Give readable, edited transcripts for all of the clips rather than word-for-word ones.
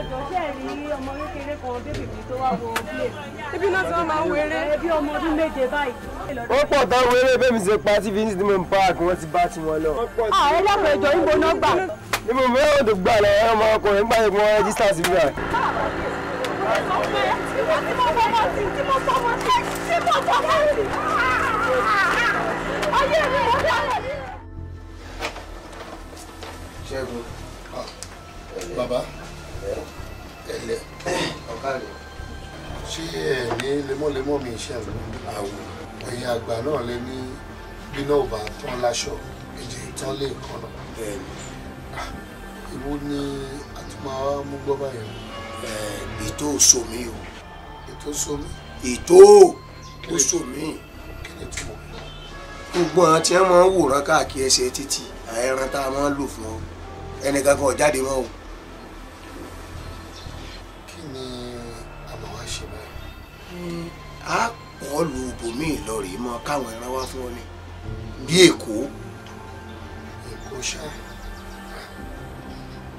Ẹjọ́ ṣe rí ọmọ kékeré kan bébì mi tó wá wo play. Ibi náà tí wọ́n máa ń wéré. Bí ọmọ ọdún 7 báyìí. Ó pọ̀ tán wéré bẹ́ẹ̀ mi ṣe pa TV ní mo ń páàkì wọ́n ti bá tiwọn lọ. Ẹ dákun ẹjọ́ ìbò náà gbà. Ní mo fẹ́ òdò gbà lọ ọmọ ọkùnrin gbà yẹ kí wọ́n rẹ́jísítà sí bíbá. Ṣẹ́gun bàbá ẹlẹ ọ̀kàrẹ̀ ṣé ẹ ní lemọ́lemọ́ mi iṣẹ́ àwọ̀ ẹ̀yin àgbà náà lé ní bíná ò bá tán láṣọ ẹ̀jẹ̀ tán lè kànnà. Ìwọ ni a tún máa mú gbọ́ báyìí. Ètò somi o. Ètò somi. Ètò ó somi. Kí ni túmọ̀? Gbogbo àwọn tí wọ́n máa ń wòran káàkiri ẹsẹ̀ títì ẹran tá a máa ń lò fún ọ ẹnìkan kan ò jáde mọ́ o. Kí ni a máa wá ṣe báyìí? A pọ̀ lu ibòmíì lọ rèé mọ́ káwọn ẹran wá fún ọ ni bí Èkó. Èkó ṣá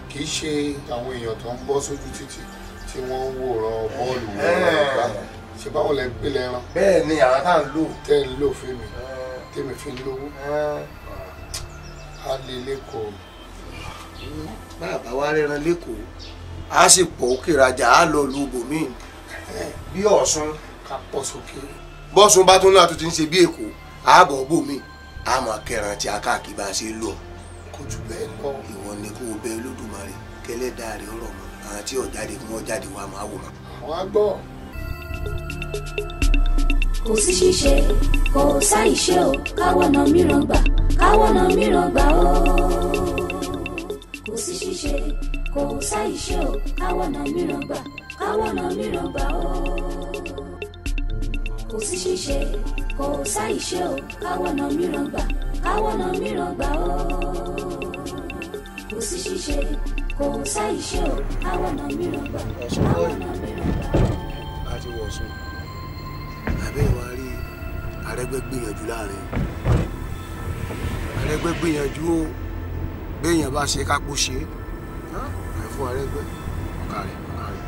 kì í ṣe àwọn èèyàn tó ń bọ́ sójú títì tí wọ́n ń wòran bọ́ọ̀lù wòran ìgbà ṣe báwọn lẹ ń pè lẹ́ran. Bẹ́ẹ̀ ni àwọn tá à ń lò. Tẹ́ ń lò fún mi tèmi fi ń lówó á lè lẹ́kọ̀ọ́. Bàbá wa rẹran lẹ́kọ̀ọ́ a sì pọ̀ òkè rajà á lọ lu ibòmíì bí Ọ̀ṣun. Ká pọ̀ sókè. Bọ́sùn bá tún náà tún ti ń ṣe bí Èkó ààbọ̀ bòmíì a máa kẹran tí a káàkiri bá a ṣe lò. Kò jù bẹ́ẹ̀ lọ. Ìwọ ni kó o bẹ Olódùmarè kẹlẹ́dàá rẹ̀ ọ̀rọ̀ mọ́ àwọn tí ọ̀jáde kí wọ́n jáde wá máa wò mọ́. Àwọn á gbọ́. Kò sí ṣíṣe kò sáìṣe o káwọ́nà mìíràn gbà káwọ́nà mìíràn gbà o. Kò sí ṣíṣe kò sáìṣe o káwọ́nà mìíràn gbà káwọ́nà mìíràn gbà o. Kò sí ṣíṣe kò sáìṣe o káwọ́nà mìíràn gbà káwọ́nà mìíràn gbà o. Kò sí ṣíṣe kò sáìṣe o káwọ́nà mìíràn gbà káwọ́nà mìíràn gbà o. A ti wọ̀ sùn àbẹ́ ìwà rí Arẹ́gbẹ́ gbìyànjú láàrin Arẹ́gbẹ́ gbìyànjú ó béèyàn bá ṣe kápó ṣe é fún Arẹ́gbẹ́ ọ̀kàrẹ̀ ọ̀kàrẹ̀.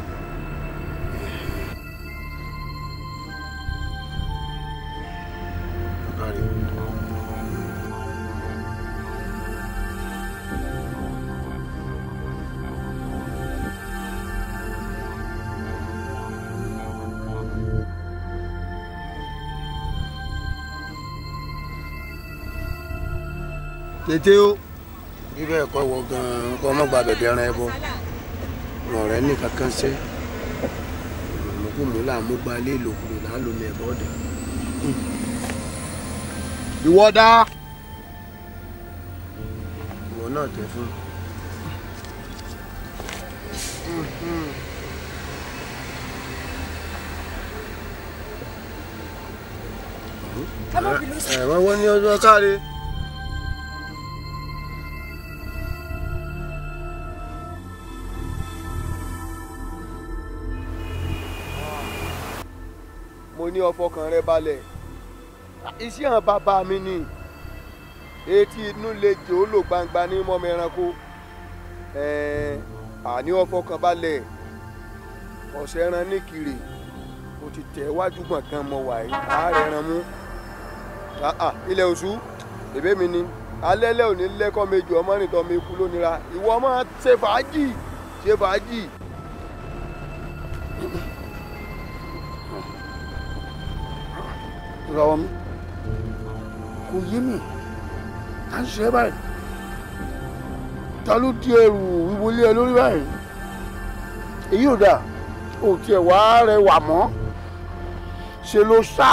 Ọ̀kàrẹ̀. Tètè o bí bẹ́ẹ̀ kọ́ wọ gan-an kọ́ ọmọ gba bẹ̀bẹ̀ ẹran ẹbọ ọ̀rẹ́ nìkan kan ṣe mọ̀kúmù là ń mú gba ilé ìlòkulò là ń lomi ẹ̀bọ ọ̀dẹ̀. Ìwọ dá ìwọ náà tẹ fún. Ẹ wọ́n ní ọjọ́ káre. Mo ní ọfọkàn rẹ balẹ̀ iṣẹ́ hàn bàbá mi ni etí inú lè jò ó lò gbangba ní mọ́mọ ẹranko àní ọfọkàn balẹ̀ ọ̀sẹ̀ ẹran ní kiri o ti tẹ̀ wájú gbọ̀ngàn mọ́ wàyí àárẹ̀ ẹran mú ilẹ̀ oṣù èbé mi ni alẹ́lẹ́ òní lẹ́kọ́ méjì ọmọ nìtọ́ mi kú lónira ìwọ máa ṣe fàájì ṣe fàájì. Ìrọ̀wọ́ mi kò yé mi à ń ṣe báyìí ta ló di ẹrù wíwọlé ẹ lórí báyìí èyí ò dáa ò tiẹ̀ wá rẹwà mọ́ ṣe ló sá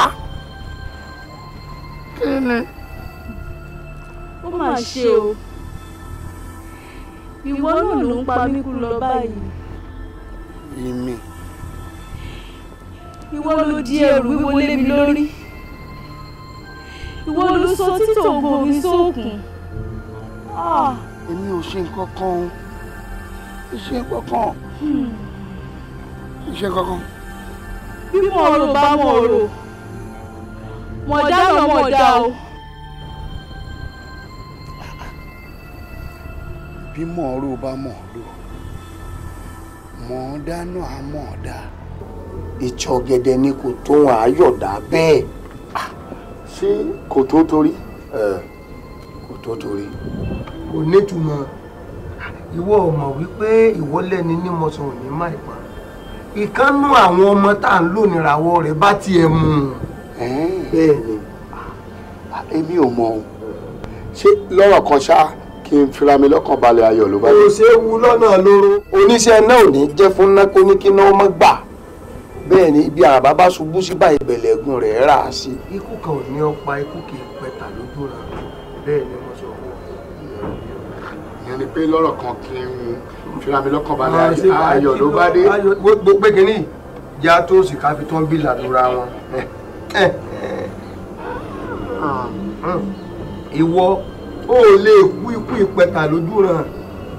kí ni. Ó mà ṣe o ìwọ náà ló ń pa mí kú lọ báyìí. Èmi. Ìwọ ló di ẹrù wíwọlé mi lórí. Ìwọ ló sọ títò ògo mi sókun. Èmi ò ṣe nǹkan kan o ṣe nǹkan kan ṣe nǹkan kan. Bí mo rò bá mo rò mọ̀dá lọ mọ̀dá o. Bí mo rò bá mo rò Mọ̀ ọ́n dáná àmọ́ ọ̀dà. Ìtsọ̀ ọ̀gẹ̀dẹ̀ ni kò tó wọn àyọ̀dá bẹ́ẹ̀. Ṣé kò tó torí? Kò tó torí. Kò nítumọ̀. Ìwọ ò mọ̀ wípé ìwọ lẹ́ni ní mọ̀sán ò ní má ìpa. Ìkànnú àwọn ọmọ tá à ń lò níràwọ̀ rẹ̀ bá tiẹ̀ mú un. Bẹ́ẹ̀ ni. Èmi ò mọ̀ o. Ṣé lọ́rọ̀ kan ṣá kí n fira mi lọ́kàn balẹ̀ ayọ̀ ló bá dé? Kò séwu lọ́nà lóró. Oníṣẹ́ náà ò ní jẹ́ fún ná kó ní kí náà má gbà. Bẹ́ẹ̀ ni ibi àràbá bá ṣubú sí báyìí ìbẹ̀lẹ̀ ẹ̀gún rẹ̀ rà á sí. Ikú kan ò ní ọpa ikú kì í pẹ̀tà lójú ra. Bẹ́ẹ̀ ni mo sọ fún ọ. Ìyẹn ni pé lọ́rọ̀ kan kí n fira mi lọ́kàn balẹ̀ ayọ̀ ló bá dé. Gbogbo pé kínní ìjà tó sì ká fi tán bí làdúrà wọn. Ìwọ ó lè kú ikú ìpẹ̀tà lójú ràn.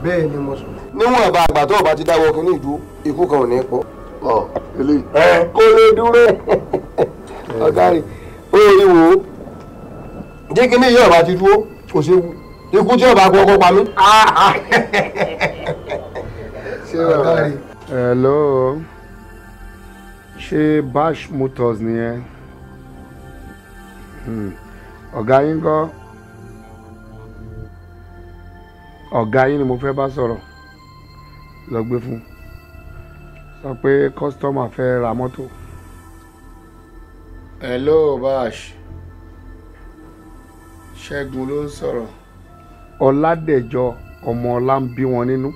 Bẹ́ẹ̀ ni mo sọ. Níwọ̀n àbá àgbà tó ọba ti dáwọ́ kínní ìdú ikú kan ò ní pọ̀. Kó lè dúró ọ̀gá rẹ̀ ó rí wò ó jẹ́ kí ní ìyá ọba ti dúró kò séwu ikú tí ọba kọ́ ọkọ́ pa mí. Hello, ṣé Bash Motors nìyẹn? Ọ̀gá yín kọ́? Ọ̀gá yín ni mo fẹ́ bá sọ̀rọ̀, lọ gbé fún sọ pé kọ́sítọ́mà fẹ́ ra mọ́tò. Hello Bash, Ṣẹ́gun ló ń sọ̀rọ̀. Ọládẹ̀jọ ọmọ ọlá ń bí wọn nínú.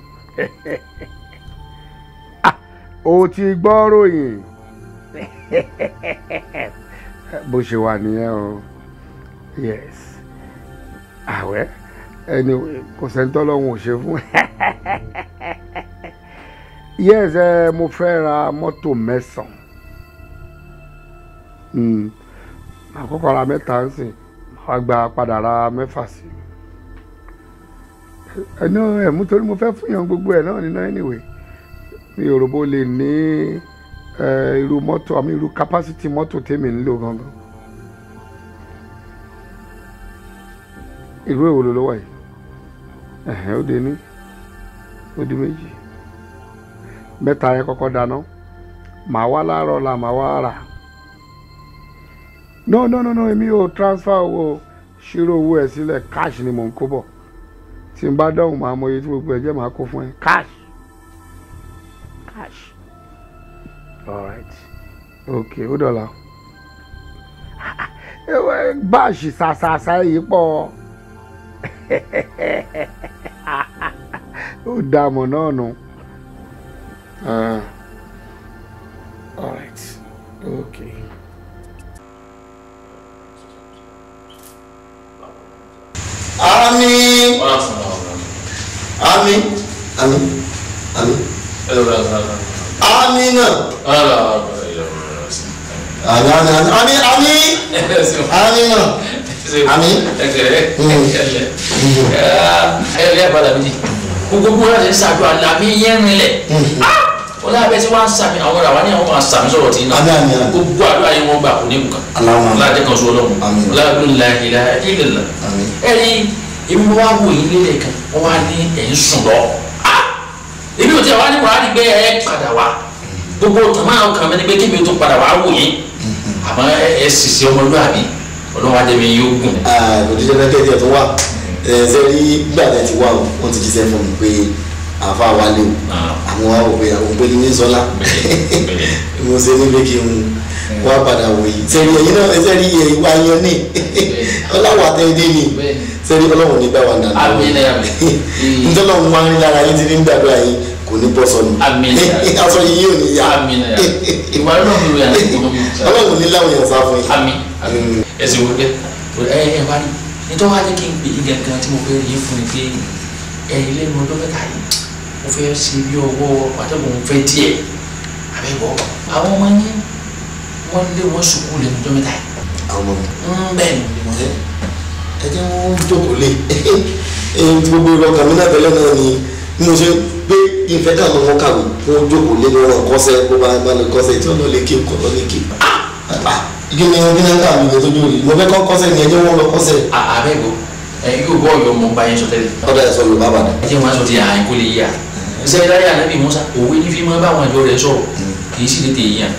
O ti gbọ́ ròyìn. Bó ṣe wà nìyẹn o. Yes. Àwẹ̀ ẹni kò sẹ́ńtọ́ lọ́hùn ò ṣe fún. Yes, mo fẹ́ ra mọ́tò 9. Màá kọ́kọ́ ra 3 ń sìn, màá gba padà ra 6 sí. Ẹnu ẹ̀ mú torí mo fẹ́ fún yàn gbogbo ẹ̀ náà nínú anyway. Mi ò rò bó lè ní irú mọ́tò àmì irú capacity mọ́tò tèmi ń lò gangan. Irú èwo ló wà yìí? Ẹ̀hẹ́n, ó di ní, ó di 2. 3 yẹn kọ́kọ́ dáná. Màá wá láàárọ̀ la màá wá rà. No no no no, èmi ò transfer owó, ṣírò owó ẹ̀ sílẹ̀, cash ni mò ń kó bọ̀. Tí n bá dọ̀hùn màá mọ iye tí gbogbo ẹ̀ jẹ́ màá kó fún ẹ. Cash. Cash. All right. Okay, ó dọ̀la. Báàṣì ṣàṣàṣà yìí pọ̀. Ó dààmú náà nù. All right. Okay. Àmín. Àmín. Àmín. Àmín. Àmín náà. Àmín àmín àmín. Àmín náà. Àmín. Ẹ padà méjì. Gbogbo láti ń ṣàdúrà làmí yẹn rinlẹ̀. Wọ́n lábẹ́ tí wọ́n á sàmì àwọn ọ̀rọ̀ àwọn ní àwọn máa sàmì sọ̀rọ̀ tí náà. Gbogbo àdúrà yẹn wọ́n gbà kò ní nǹkan. Láti kan sọ ọlọ́run. Láti la ilaha illallah. Ẹ rí èmi wá wò yín lélẹ̀ kan, wọ́n wá ní ẹ̀ ń sùn lọ. Èmi ò tiẹ̀ wá ní wàá rí pé ẹ padà wá. Gbogbo tàmá ọkàn mi ni pé kébì tó padà wá wò yín. Àmọ́ ẹ sì ṣe ọmọlúwàbí. Ọlọ́run á jẹ́ mi yóò gùn. Òjíṣẹ́ fẹ́ kẹ́kẹ́ tó wà. Ṣé rí gbà tẹ́ ti wá o, wọ́n ti jíṣẹ́ fún mi pé àfa wa lé o, àwọn wa wò pé àwọn pé ní sọlá mo ṣe ní pé kí n wá padà wò yìí. Ṣé rí ẹ̀yin náà, ṣé rí ìwà yan ní ọláwà tẹ́lẹ̀ ní ṣé rí ọlọ́run nígbà wà nàá nítorí ọlọ́run wá ń rí lára yín ti ní gbàdúrà yín kò ní bọ́ sọnù, aṣọ yìí yóò ní yá, ọlọ́run ní láwọn èèyàn sá fún yín. Ẹ sì wò ó ẹ ẹ wá rí nítorí wá jẹ́ kí n pè é gangan tí mo fẹ́ rí fún ni pé ẹ̀yin lẹ́nu ọjọ́ mẹ́ta yìí mo fẹ́ ṣe bí ọwọ́ pàtẹ́gùn fẹ́ díẹ̀ àbẹ̀bọ̀ àwọn ọmọ yín wọ́n lé wọn sùkúù lẹ́nu ọjọ́ mẹ́ta yìí. Àwọn ọmọ mi. Bẹ́ẹ̀ ni. Ẹ jẹ́ wọ́n jókòó lé gbogbo ọkàn mi náà tẹ́lẹ̀ náà ni bí mo ṣe pé ìfẹ́ káwọn ọmọ kàwé wọ́n jókòó lé ní wọn kọ́sẹ́ kó bá lọ kọ́sẹ́ tí wọ́n lọ lè kí kọ́ lọ lè kí. Kí ni kí ni ká mi lè tójú rí mo fẹ́ kọ́ kọ́sẹ́ ni ẹ jẹ́ wọ́n lọ kọ́sẹ́. Àbẹ̀bọ̀ ẹ yóò bọ́ ọ̀yọ́ mọ̀ bá yẹn sọ tẹ́lẹ̀. Ọ̀dà ẹ̀ sọ Yorùbá bàdàn. Ẹ jẹ́ wọn aṣọ ti àyìn kó lè yíyà. Ṣé láyé ànábì Musa òwe ní fi máa bá àwọn àjọ rẹ̀ sọ̀rọ̀ kì í sì lè tè yàn.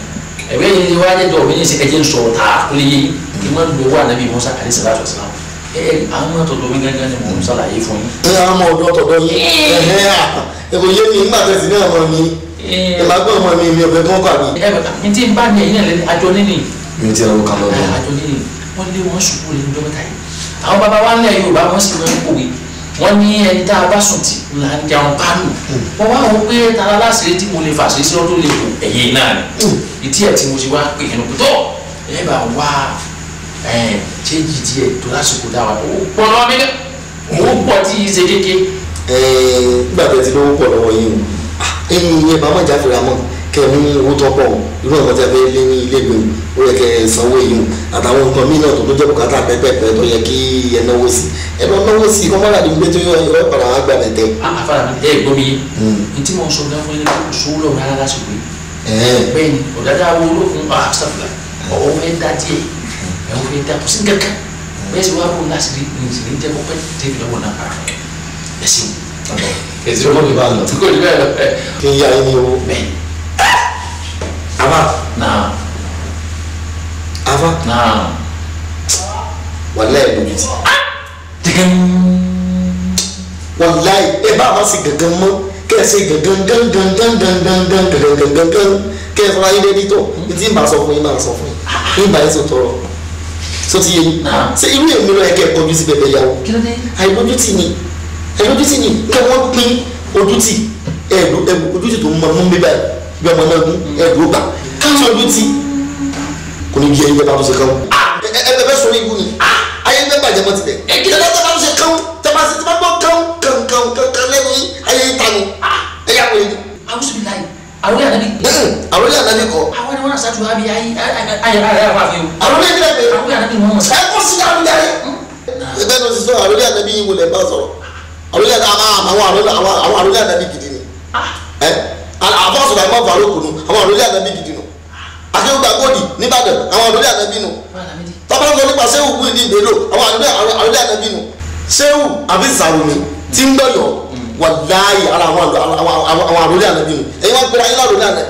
Ẹ̀bẹ́ yìí ni wáá jẹ́jọ́ mi ní ṣe ẹ̀jẹ̀ ń sọ̀rọ̀ tá a kò lè yé yín kí n má lo owó ànábì Musa alayhi salatu wassalam. Ẹ àwọn àtọ̀dọ̀ mi gángan ni mò ń ṣàlàyé fún yín. Ẹ àwọn ọmọ ọ̀dọ́ tọ̀dọ̀ yín ẹ kò yé mi nígbà tẹ̀sí ní ọmọ mi ẹ bá gbọ́ ọmọ mi mi ò fẹ́ kí wọ́n kà mí. Ẹ n tí n bá ní ẹ̀yìn náà àjọ níní. Mi ò tí ì rọrùn kan lọ́dọ̀. Àjọ níní wọ́n lé wọn sùkúrù lẹ́nu ọjọ́ mẹ́ta yìí. Àwọn bàbá wa ńlẹ̀ Yorùbá wọ́n sì máa ń pòwe wọ́n ní ẹni tá a bá sùn tì là ń jẹun kánù. Wọ́n wá wọ́n pé tara láṣìírí tí mo lè fà sí sí ọdún lè kù ẹ̀yìn náà ni. Ìtí ẹ̀ tí mo ti wá pè é nù tó ẹ bá wá chéjì díẹ̀ tó lásìkò dá wa ó pọ̀ lọ́wọ́ mi ó pọ̀ tí ì ṣe kéke. Nígbà tẹ́ ti lówó pọ̀ lọ́wọ́ yín o ẹ̀yin yẹn bá má jáfera mọ́ kẹ́ mú owó tó pọ̀ irú nǹkan tí a fẹ́ lé ní ilé ìgbé o ó yẹ kẹ́ sanwó èyí o àtàwọn nǹkan míì náà tó tó jẹ́ bùkátà pẹ́pẹ́pẹ́ tó yẹ kí ẹ náwó sí ẹ lọ náwó sí kọ́ mọ́ra ní tó yọ ẹ padà wá gbà mẹ́tẹ́. Afárá mi ẹ gbọ́ mi yé n tí mo sọ gan fún yín kó sówó lọ́wọ́ rárá lásìkò yìí bẹ́ẹ̀ ni ọ̀dàdà wo olókun àṣàfùlà ọ̀wọ́ fẹ́ dá díẹ̀ ẹ̀wọ́ fẹ́ dá kò sí kankan bẹ́ẹ̀ sì wá bó láti rí ní ìsìn ní jẹ́ kó pẹ́ tẹ́bi lọ́wọ́ náà para ẹ̀ sì èsì ọmọ mi bá lọ kò ní bẹ́ẹ̀ lọ. Kí n yá yín ní owó. Bẹ́ẹ̀. Afa. Náà. Afa. Náà. Wàláyé lójútì. Wàláyé ẹ bá a ma se gangan mọ́ kẹ́ ẹ ṣe gangan gangan gangan gangan gangan gangan kẹ́ ẹ fọlá yín lẹ́ni tó ní tí n bá sọ fún yín máa sọ fún yín ní ìgbà yín sọ tọrọ sọ ti yé yín ṣé irú èmi ló yẹ kẹ́ ẹ kọjú sí bẹ̀bẹ̀ yàwó àìlójútì ni àìlójútì ni kẹ́ wọ́n pín ojútì ẹ̀ẹ́dù ojútì tó mọ mú bíbá bí ọmọ náà gún ẹ̀ẹ́dù ó gbà káàtì ojútì kò ní bí ẹyin bẹ́ẹ̀ bá tó ṣe kán ẹ bẹ́ẹ̀ sọ ibú ni ayé bẹ́ẹ̀ bàjẹ́ mọ́ ti bẹ̀ ẹ bá tó ṣe kán tẹ́ bá ṣe tí bá gbọ́ kán kán kán kán kán lẹ́nu yín ayé yín tanu ẹ yà wọlé ni. Awusu bi láyé àròlé ànábì. Àròlé ànábì kọ́. Àwọn ni wọn ṣáájú àbí ayé ayé ayé wà fi o. Àròlé ànábì. Àròlé ànábì wọn sá. Ẹ kó sí àròlé ànábì. Ẹ bẹ́ẹ̀ ló ti sọ àròlé ànábì yín wọlé bá sọ̀rọ̀ àròlé ànábì àwọn àròlé ànábì gidi ni. Ẹ àfọ̀sọ̀rọ̀ àìmọ̀ fàrókù nu àwọn àròlé ànábì gidi nu. Akéwùgbà góòdì nìbàdàn àwọn àròlé ànábì nu. Tọ́ba ń sọ nípa sẹ́wù bú ìdí ìbélò àwọn àròlé ànábì nu. Sẹ́wù àbí sàrùmí tí ń gbọ́yọ̀ wàláyé ara àwọn àròlé ànábì nù ẹ̀yin wọn pera yín láròlé ànábì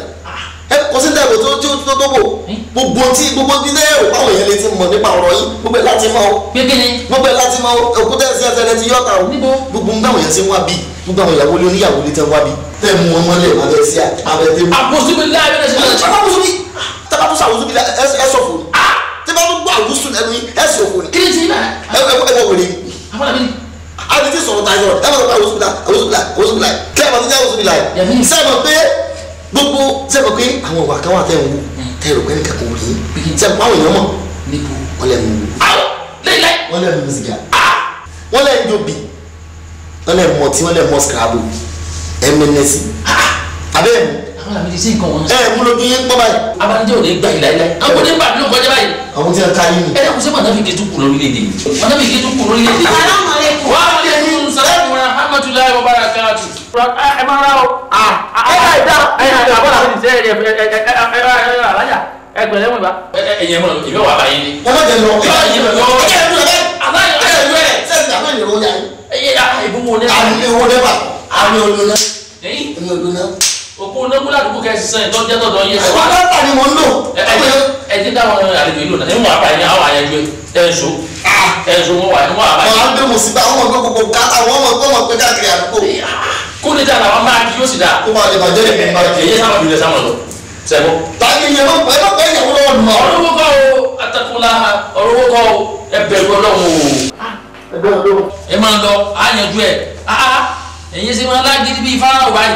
ẹ kò sí dẹ́gbẹ̀ tó tó tó bò gbogbo tí gbogbo bí dẹ́ ò báwọn èèyàn lè ti mọ̀ nípa ọ̀rọ̀ yín gbogbo ẹ̀ láti mọ̀ o gbogbo ẹ̀ láti mọ̀ o òkúta ẹ̀sìn ẹsẹ̀ rẹ ti yọ̀ta o gbogbo ń báwọn èèyàn ti ń wá bí gbogbo àwọn ìyàwó lé oníyàwó lé tẹ́ ń wá bí tẹ́ mú wọn mọ́lẹ̀ abẹ́ sí abẹ́ tẹ́ mú. Àpòsíbi láàbẹ̀ ẹ̀sìn tábàtú sàwùsù bí ẹ sọ fún mi tábàtú gbọ́ àwùsù lẹ́nu yín ẹ sọ fún mi. Kí ni ti yín bá ẹ wọ wèrè yìí a ti sọ̀rọ̀ ta sọ̀rọ̀ ẹ bá sọ pé àwùsùbìlà àwùsùbìlà àwùsùbìlà kí ẹ bá ti jẹ́ àwùsùbìlà yìí sẹ́ẹ̀ pé gbogbo sẹ́ẹ̀ pé àwọn ìwà kan wà tẹ́ ń wù tẹ́ rò pé nìkan kò rí sẹ́ẹ̀ pé àwọn èèyàn mọ̀ wọ́n lẹ́ mú wọ́n lẹ́ mú sìgá wọ́n lẹ́ jobi wọ́n lẹ́ mọtí wọ́n lẹ́ mọ scrabble mns abẹ́ mu àwọn àmì ti nǹkan wọn. Ẹ mú lójú yín pọ́ báyìí. Abanijẹ́ ò ní gbà yìí láíláí. Àwọn kò ní bà mí ló kọjá báyìí. Àwọn tí wọn ká yín ni. Ẹ dẹ́kun sí mọ̀nàfíkì tún kù lórílẹ̀‐èdè yìí. Mọ̀nàfíkì tún kù lórílẹ̀‐èdè yìí. Assalamu alaikum. Wa alaikum salam wa rahmatullahi wa barakatuh. Ẹ máa rà o. Ẹ ẹ dá ẹ ẹ àbọ̀là mi ṣe ẹ ẹ ẹ ẹ ẹ alájà ẹ gbẹ̀lẹ́ mọ̀ ibà. Ẹ ẹ mọ̀ ìbẹ́ wà báyìí ni. Ẹ má jẹ lọ. Ẹ lọ. Ẹ lọ. Ẹ lọ. Sẹ́yìn àbẹ̀ ìrò yà yín. Ẹ yẹ ìbúmọ̀ ní. Àmì owó dẹ́fà. Àmì olóná. Àmì olóná. Òkú onágbó ládùúgbò kẹsì sàn ìtọ́jú jẹ́ tọ̀dọ̀ yẹn. Àwọn aláǹtà ni mò ń lò. Ẹ ti dáwọn àlejò ìlú náà níwọ̀n àbáyé àwọn àyànjú ẹ ń so ẹ ń so wọn wà níwọ̀n àbáyé. Àwọn àgbẹ̀ mùsùlùmí àwọn ọmọ gbogbo káta àwọn ọmọ gbọmọ pé káàkiri àdúgbò. Kó ní dáa làwọn máa kí yóò sì dáa. Kó máa lè bàjẹ́ lè máa kí. Èyí sábà bìrẹ̀ sáwọn lọ. Sẹ́gun. Tani yẹn mọ̀ ẹ má pẹ́ ìyàwó lọ́wọ́ nù. Ọ̀rọ̀ owó kọ́ o atakunla ọ̀rọ̀ owó kọ́ o ẹ bẹ̀rù Ọlọ́run o. Ẹ máa lọ àyànjú ẹ ẹ̀yin sì máa lágídí bíi Fáráò báyìí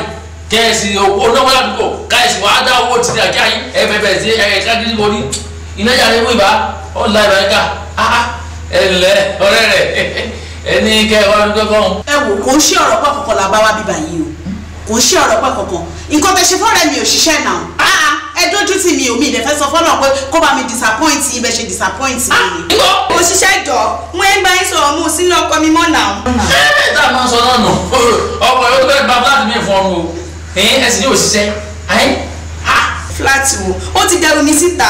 kẹsì olówó ládùúgbò káyèsì wàá dá owó títí àti àyín ẹ fẹfẹ sí ẹ kágídí wọlé iná yàrá ewu ìbá ọ̀la ìbá ká ẹ ǹlẹ́ ọ̀rẹ́ rẹ̀ ẹni kẹ wàá dúpẹ́ kọ́. Ẹ wò kò ń ṣe ọ̀rọ̀ pọ̀ kankan la bá wá bíbá yìí o kò ń ṣe ọ̀rọ̀ pọ̀ kankan nǹkan tẹ ṣe fọ́ọ̀rẹ́ mi ò ṣiṣẹ́ náà ẹ dójú tì mí omi ìdẹ́fẹ́ sọ fọ́nà pé kó bá mi disappoint yín bẹ́ẹ̀ ṣe disappoint mi ni. Òṣìṣẹ́ jọ mo ń bá yín sọ̀rọ̀ mú sínú ọkọ mi mọ́ náà. Ẹ ẹ tá a máa sọ náà nù ọkọ yóò tó bẹ́ẹ̀ gba fúláàtì mi fún ọrùn o ẹ sì ní òṣìṣẹ́. Fúláàtì wo ó ti dẹrù mi síta.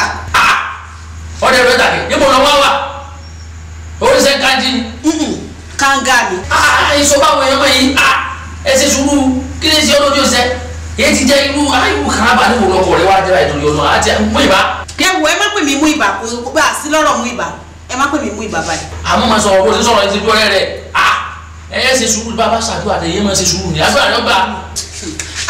Ọdẹ rẹ dàgé níbo lọ wá wà oríṣẹ́ kanji ni. Kanga ni. Ìṣó báwo èèyàn mọ̀ yìí ẹ ṣe sùúrù Kí ni ṣe olójú ṣe? Èyí ti jẹ́ irú irú karaba ní wò lọkọ̀ rẹ wá jẹ́ báyìí torí ọ̀nà àti mú ìbá. Ẹ wò ẹ má pè mí mú ìbá kó bá a sí lọ́rọ̀ mú ìbá. Ẹ má pè mí mú ìbá báyìí. Àmọ́ máa sọ̀rọ̀ bó ṣe sọ̀rọ̀ ẹ ti dúró rẹ̀. Ẹ ẹ ṣe sùúrù bá bá ṣàdúrà tẹ yé máa ṣe sùúrù ní àdúrà rẹ gbà.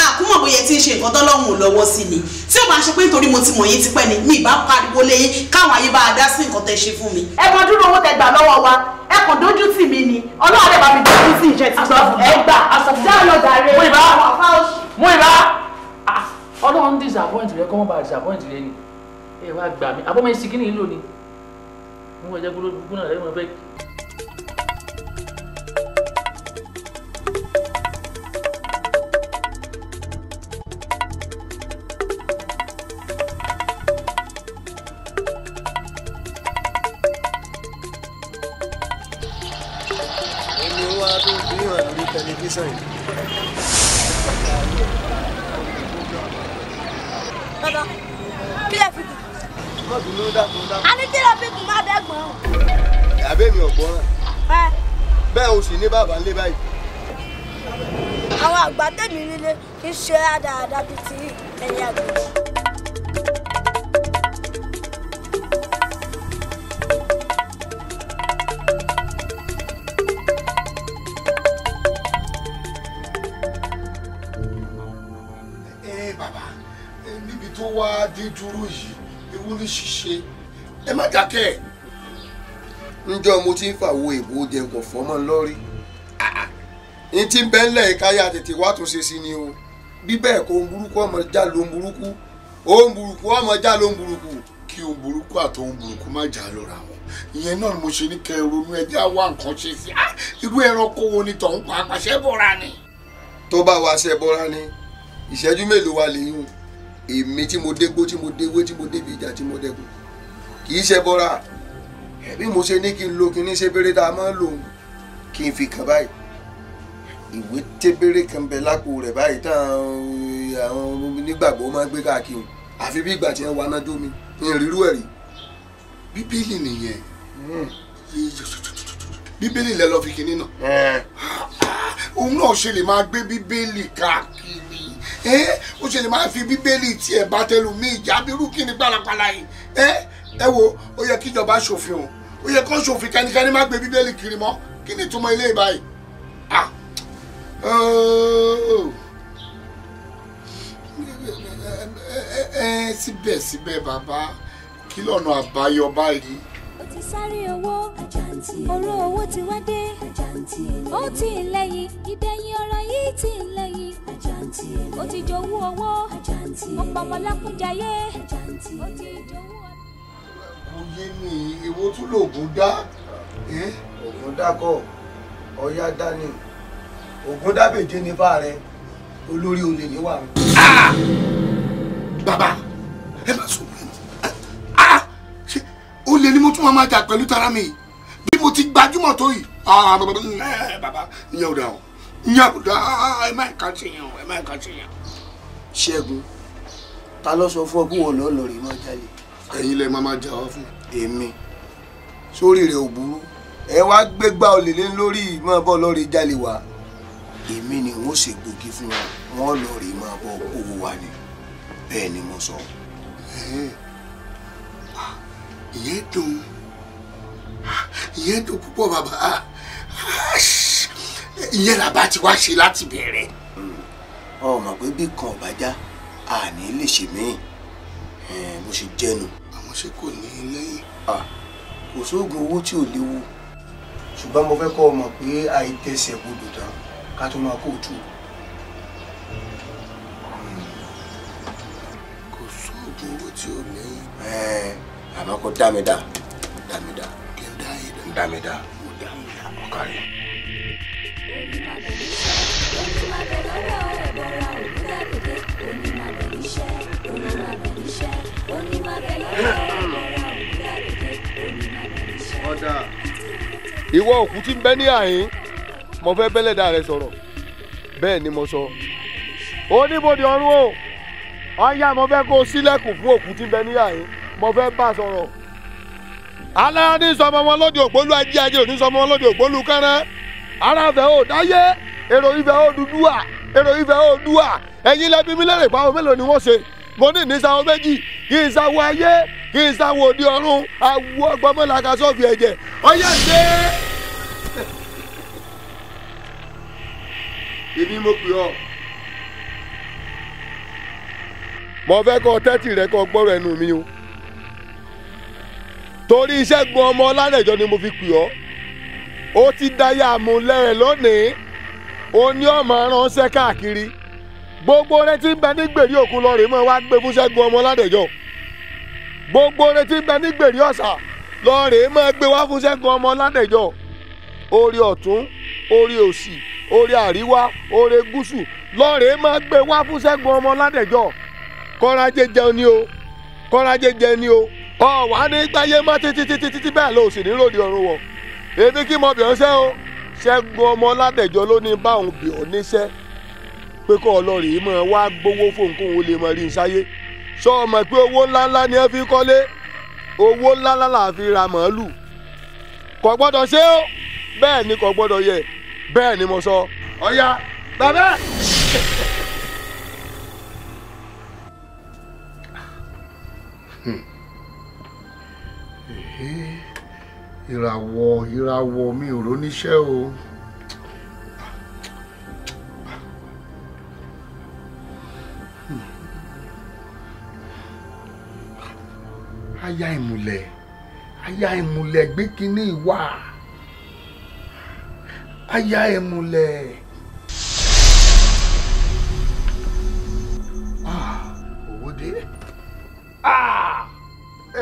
Àkúmọ̀ bóyá tí ń ṣe nǹkan tọ́lọ́hún ò lọ́wọ́ sí ni. Tí ó bá ń ṣe pé nítorí mo ti mọ̀ yín tipẹ́ ni mi ìbá pariwo lé yín káwọn ayé bá a dá sí nǹkan tẹ́ ṣe fún mi. Ẹ mọ dúró owó tẹ gbà lọ́wọ́ wa, ẹ kàn dójú tì mí ni, Ọlọ́run rẹ̀ bá mi dójú tì ìjẹ́ ti gbọ́. Ẹ gbà dá lọ dàre. Mú ìbá mú ìbá. Ọlọ́run disappoint rẹ kọ́ mọ́ bá disappoint rẹ ni. Ẹ wá gbà mí, àbọ̀mọ̀ ẹ̀sìn kí ni ìlò ni? Mo wọ̀ jẹ́ gbólógbó náà lẹ́yìn mọ́ fẹ́. Bàbá, kí lẹ fi kù? A ní kí lẹ fi kù má bẹ́ẹ̀ gbọ́n. Àbẹ́ mi ò gbọ́ràn. Bẹ́ẹ̀ o sì ní bàbá ńlé báyìí. Àwọn àgbà tèmi nílé kì í ṣe àdáadáa bíi ti ẹ̀yìn àgbà. Wá dé dúró yìí ewu ní ṣíṣe ẹ má dákẹ́. Ǹjọ́ mo ti ń fàwo èbó jẹun kò fọ́mọ́ lórí ní tí ń bẹ́ ńlẹ̀ káyà tètè wá tún ṣe sí ni o bí bẹ́ẹ̀ kó ń burúkú ọmọ já ló ń burúkú ó ń burúkú ọmọ já ló ń burúkú. Kí ohun burúkú àti ohun burúkú má jà lóra wọn ìyẹn náà ni mo ṣe ní kẹ́ ronú ẹjẹ́ àwa nǹkan ṣe sí irú ẹranko wo ni tọ̀hún pa àpàṣẹ bọ́ra ni. Tó bá wa ṣe bọ́ra ni ìṣẹ́jú mélòó wa lè yún èmi tí mo dégbó tí mo déwé tí mo débi ìjà tí mo dẹkùn kì í ṣe bọ́ra bí mo ṣe ní kí n lo kinní ṣébéré tá a máa ń lò kí n fi kàn báyìí ìwé tébéré kan bẹ lápò rẹ̀ báyìí táwọn àwọn onígbàgbọ́ máa ń gbé káàkiri àfi bí ìgbà tí wọ́n waná jó mi ní ìrírú ẹ̀rí. Bíbélì nìyẹn Bíbélì lẹ lọ fi kinní náà òun náà ṣe lè máa gbé Bíbélì káàkiri ó ṣe lè máa fi Bíbélì tiẹ̀ bá tẹlùmí ìjà bírú kí ni pálapàla yìí ẹ wo ó yẹ kíjọba ṣòfin o ó yẹ kó ṣòfin kẹ́nikẹ́ni má gbé Bíbélì kiri mọ́ kí ni ìtumọ̀ ilé báyìí. Síbẹ̀síbẹ̀ bàbá kí lọ́nà àbáyọ báyìí. Ó ti sáré owó oró owó ti wá dé ó ti ń lẹ́yìn ìdẹ̀yìn ọ̀rọ̀ yìí ti ń lẹ́yìn ó ti jowú owó ó pọmọlákúnjayé ó ti jowú. Kò yé mi èwo tún lògùn dá. Ògùn dákọ̀ ọ̀yá dání ògùn dábèjé ní bá rẹ olórí olè níwà. Bàbá ẹ má sọ ṣe olè ni mo tún máa jà pẹ̀lú tara mi bí mo ti gbajúmọ̀ tó yìí. Bàbá ìyẹn ò dà o ìyẹn ò dà ẹ má kà sí yẹn o ẹ má kà sí yẹn. Ṣẹ́gun ta ló sọ fún ọ pé wọ́n lọ́ọ́ lọ rí mọ́ jalè. Ẹ̀yin lẹ máa jà wá fún. Èmi sórí rẹ̀ ò burú ẹ wá gbégbá olè lé lórí mọ́ bọ́ lọ́ọ́ rí jalè wá èmi ni wọ́n ṣe gbòógì fún wọn wọ́n lọ́ọ́ rí mọ́ bọ́ owó wa ni bẹ́ẹ̀ ni mo sọ. Ìyẹn dùn ìyẹn dùn púpọ̀ bàbá ìyẹn làbá ti wá ṣe láti bẹ̀rẹ̀. Ọ mọ̀ pé bí kan ọ̀bá já àní lè ṣe míì bó ṣe jẹ́nu. Àwọn ṣe kò ní lẹ́yìn. Kò sóògùn owó tí ò léwu ṣùgbọ́n mo fẹ́ kọ́ ọ mọ̀ pé àìtẹsẹ̀ gbọdọ̀ tán ká tó máa kó òtún. Kò sóògùn owó tí ò lẹ́yìn. Àmọ́ kò dá mi dá dá mi dá kí n dá yìí dá dá mi dá mo dá mi dá ọ̀kàrí. Ọ̀dà ìwọ òkú tí ń bẹ ní àhín mo fẹ́ bẹ́lẹ̀dá rẹ sọ̀rọ̀ bẹ́ẹ̀ ni mo sọ oníbodè ọ̀run o ọ̀yá mo fẹ́ kó o ṣílẹ̀kùn fún òkú tí ń bẹ ní àhín mo fẹ́ bá sọ̀rọ̀ alára ní sọmọ wọn lóde ògbólú ajé ajé òní sọmọ wọn lóde ògbólú kẹrẹ aráfẹ́ ò dáyé èrò ibẹ̀ ò dúdú à Èrò Ifẹ̀ Oòduà, ẹ̀yin lẹ́bi mi lérè pàwọn mélòó ni wọ́n ṣe. Mo ní ìnísàwọ̀ méjì, kí n sáwọ́ ayé, kí n sáwọ́ òde ọ̀run, àwọ̀ ọgbọ́mọlàkà sọ́ọ̀fì ẹ̀jẹ̀. Ọyá ṣe é. Èmi mo pè ọ́. Mo fẹ́ kọ́ tẹ́tì rẹ kọ́ gbọ́rọ̀ ẹnu mi o. Torí Ṣẹ́gun ọmọ Ọládẹ̀jọ ni mo fi pè ọ́. Ó ti dáyà àmúlẹ̀ lónìí. Ó ní ọmọ ránṣẹ́ káàkiri. Gbogbo rẹ tí ń bẹ ní gbèrí òkun lọ rèé mọ́ wá gbé fún Ṣẹ́gun ọmọ Ọládẹ̀jọ. Gbogbo rẹ tí ń bẹ ní gbèrí ọ̀sà lọ rèé mọ́ gbé wá fún Ṣẹ́gun ọmọ Ọládẹ̀jọ. Orí ọ̀tún, orí òsì, orí àríwá, orí gúúsù lọ rèé mọ́ gbé wá fún Ṣẹ́gun ọmọ Ọládẹ̀jọ. Kọ́rájé jẹun ni o, kọ́rájé jẹun ni o. Ọ wà ní gbáyé mọ́ títí títí títí bẹ́ẹ̀ ló sì ní ròde ọ̀run wọ̀. Èmi kí mo bẹ̀ ọ́ sẹ́ o. Ṣẹ́gun ọmọ Ọládẹ̀jọ ló ní bá òun bẹ̀ ọ́ níṣẹ́ pé kọ́ ọlọ́rìí mọ̀ wá gbowó fóun kóun ó lè mọ rí n sáyé. Sọ ọmọ pé owó ńláńlá ni ẹ fi kọ́lé, owó ńláńlá là fi ra màálù. Kò gbọ́dọ̀ ṣe o, bẹ́ẹ̀ ni kò gbọ́dọ̀ yẹ, bẹ́ẹ̀ ni mo sọ. Ọ̀ya bàbá. Ìràwọ̀ mi ò róníṣẹ́ o. Aya ìmùlẹ̀ gbé kínní wá. Aya ìmùlẹ̀. Owó dé.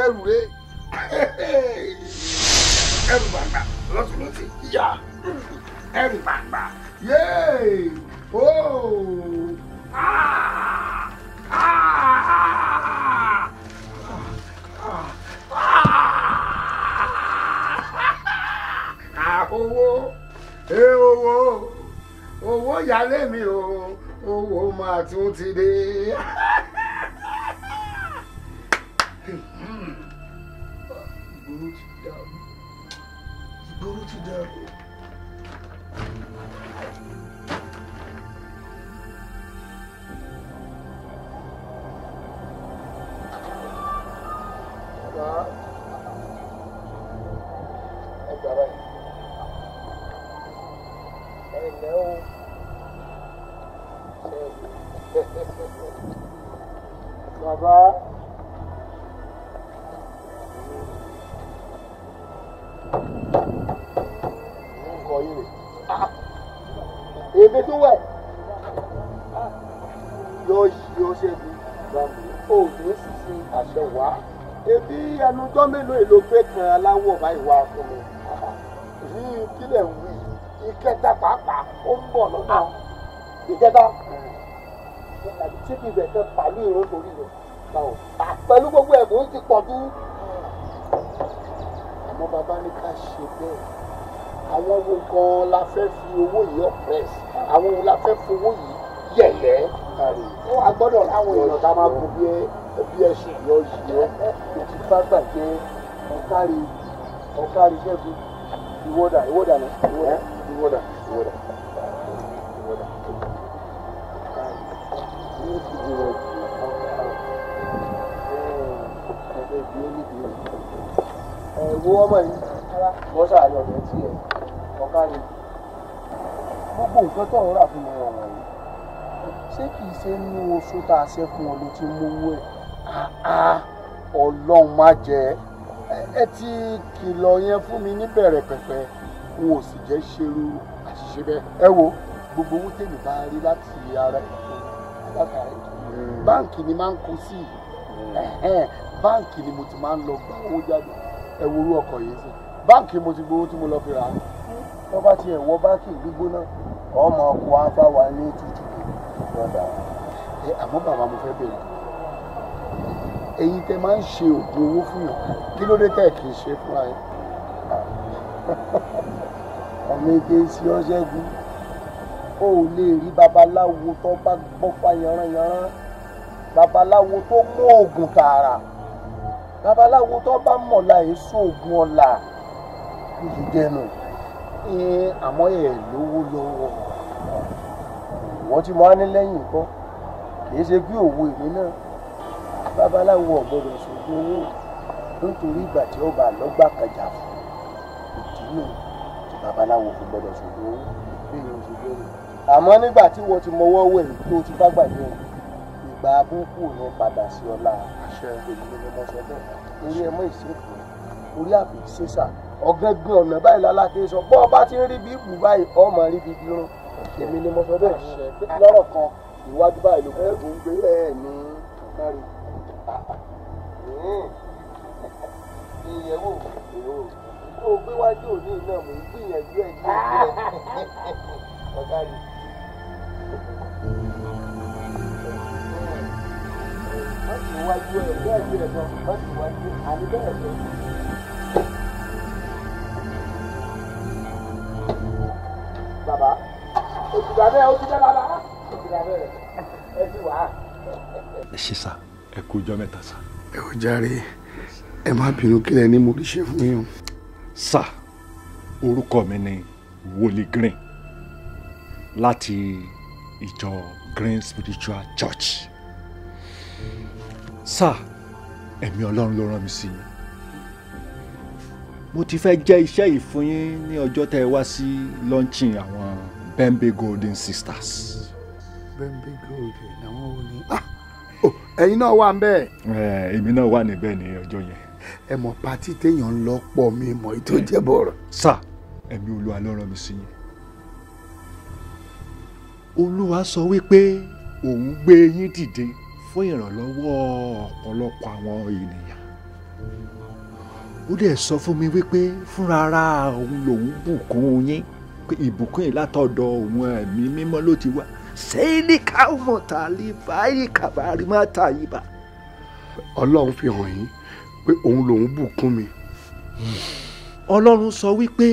Ẹrù rẹ. Ẹrù bàgbà lọ́tùlọ́tì yá. Ẹrù bàgbà yéé ooo. Owó owó owó yálé mi o, owó máa tún ti dé. Ìgboro ti dàrú. Bàbá ẹ gbà báyìí. Ẹ ǹlẹ́ o. Bàbá. Nǹkan yìí rè. Èmi tún wẹ̀. Yọ yọ Ṣẹ́gun. O ní sísìn àṣẹ wá. Ebi ẹnujọ́ mélòó èlò gbé kan aláwọ̀ báyìí wá fún mi. Yìí kílẹ̀ ń wí. Ìkẹta pàápàá ó ń bọ̀ lọ́nà. Ìkẹta tàbí tí kì í bẹ̀ tán pàlú ìró torí rẹ̀. Pẹ̀lú gbogbo ẹ̀bùn ti pọ̀ jù. Àmọ́ bàbá ní ká ṣe bẹ́ẹ̀. Àwọn wo gan-an la fẹ́ fi owó yìí oppress? Àwọn wo la fẹ́ fowó yìí yẹ̀yẹ́? A gbọ́dọ̀ láwọn èèyàn tá a máa gùn bí ẹṣin. Yọ yìí ọ́, òtí bá gbàjẹ́ ọ̀kárí ọ̀kárí Ṣẹ́gun. Ìwọ́dà ìwọ́dà náà ìwọ́dà ìwọ́dà ìwọ́dà. Ẹ wo ọmọ yìí, bọ́sà àyọ̀dẹ̀ tiẹ̀ ọ̀kárí. Gbogbo nǹkan tó ń rà fún mi ọ̀wọ̀n yìí, ṣé kìí ṣe nínú oṣù tá a ṣe fún ọ ló ti mówó ẹ̀? Ọlọ́run má jẹ́ ẹ ti kìlọ̀ yẹn fún mi níbẹ̀rẹ̀ pẹ̀pẹ̀, n ò sì jẹ́ ṣerú àṣìṣe bẹ́ẹ̀. Ẹ wo gbogbo owó tèmi bá rí láti ara ètò látara ètò báǹkì ni máa ń kó sí, báǹkì ni mo ti máa ń lọ gba owó jáde. Ẹ wo orú ọkọ̀ yìí sí, báǹkì mo ti gbowó tí mo lọ fi rà á. Tó bá tiẹ̀ wọ báǹkì gbígbóná, ọmọ ọkọ̀ á bá wa ní tútù. Àmọ́ bàbá mo fẹ́ bẹ̀rẹ̀, ẹ̀yin tẹ́ máa ń ṣe oògùn owó fún yàn, kí ló dé tẹ́ kì í ṣe fúnra yín? Ọmọ eke sí ọ Ṣẹ́gun, o ò lè rí babaláwo tó bá gbọ́fà yanranyanran, babaláwo tó mú oògùn tààrà, babaláwo tó bá mọ̀lá èso oògùn ọ̀la kò sì jẹnu. Àmọ́ ẹ̀ lówó lọ́wọ́. Ìwọ́n tí mo á ní lẹ́yìn nǹkan kì í ṣe bí òwò èmi náà. Babaláwo ò gbọ́dọ̀ ṣoògùn owó nítorí ìgbà tí ó bá lọ́gbà kẹjà fún ìdí nù tí babaláwo fi gbọ́dọ̀ ṣoògùn owó bí èèyàn ṣe gbé rè. Àmọ́ nígbà tí wọ́n ti mọwọ́ wẹ̀ tó ti bá gbàgbé ìgbà abúkù ní padà sí ọlá. Èmi ni mo sọ bẹ́ẹ̀. Orí ẹ mọ́ ìṣèkù orí àfi ṣèṣà ọ̀gángan ọ̀nà báyìí lálákè sọ bọ́ ọba ti ń rí bí ibù báyìí ọmọ rí bí irun. Èmi ni mo sọ bẹ́ẹ̀. Lọ́rọ̀ kan ìwájú báyìí ló kún un gbé ẹ̀ ní ọ̀kárí. Ìyẹ̀wò kó o gbé wájú òní náà mò ń gbìyànjú ẹ̀ ní ọ̀kárí. Má sì wájú ẹ̀ bẹ́ẹ̀ bí ẹ̀ sọ má sì wájú àní bẹ́ẹ̀ sọ. Bàbá òtùdà bẹ́ẹ̀ ó ti dá bàbá òtùdà bẹ́ẹ̀ ẹ ti wà. Ẹ ṣé sá, ẹ kú ọjọ́ mẹ́ta sá. Ẹ ò jàre, ẹ má bínú kílẹ̀ ní mo rí ṣe fún yín o. Sá, orúkọ mi ni Wòlíì Green láti ìjọ Green Spiritual Church. Sá, ẹ̀mí Ọlọ́run ló rán mi sí yín. Mo ti fẹ́ jẹ́ iṣẹ́ yìí fún yín ní ọjọ́ tẹ́ ẹ wá sí launching àwọn Bembe Golden Sisters. Bembe Golden àwọn wo ni? Ẹ̀yin náà wà ńbẹ̀. Èmi náà wà níbẹ̀ ní ọjọ́ yẹn. Ẹ mọ̀ pátí téèyàn ń lọ pọ̀ mi mọ̀ èyí tó jẹ́ bọ̀rọ̀. Sá, ẹ̀mí Olúwa ló rán mi sí yín. Olúwa sọ wípé òun gbé yín dìde fún ìrànlọ́wọ́ ọ̀pọ̀lọpọ̀ àwọn ènìyàn. Ó dẹ̀ sọ fún mi wípé fúnra ara òun lòun bùkún yín, pé ìbùkún yìí látọ̀dọ̀ òun ẹ̀mí mímọ́ ló ti wá. Sẹ́ẹ̀lì káwọn tàlí báyìí kàbárí má tà yìí bá. Ọlọ́run fi hàn yín pé òun lòun bùkún mi. Ọlọ́run sọ wípé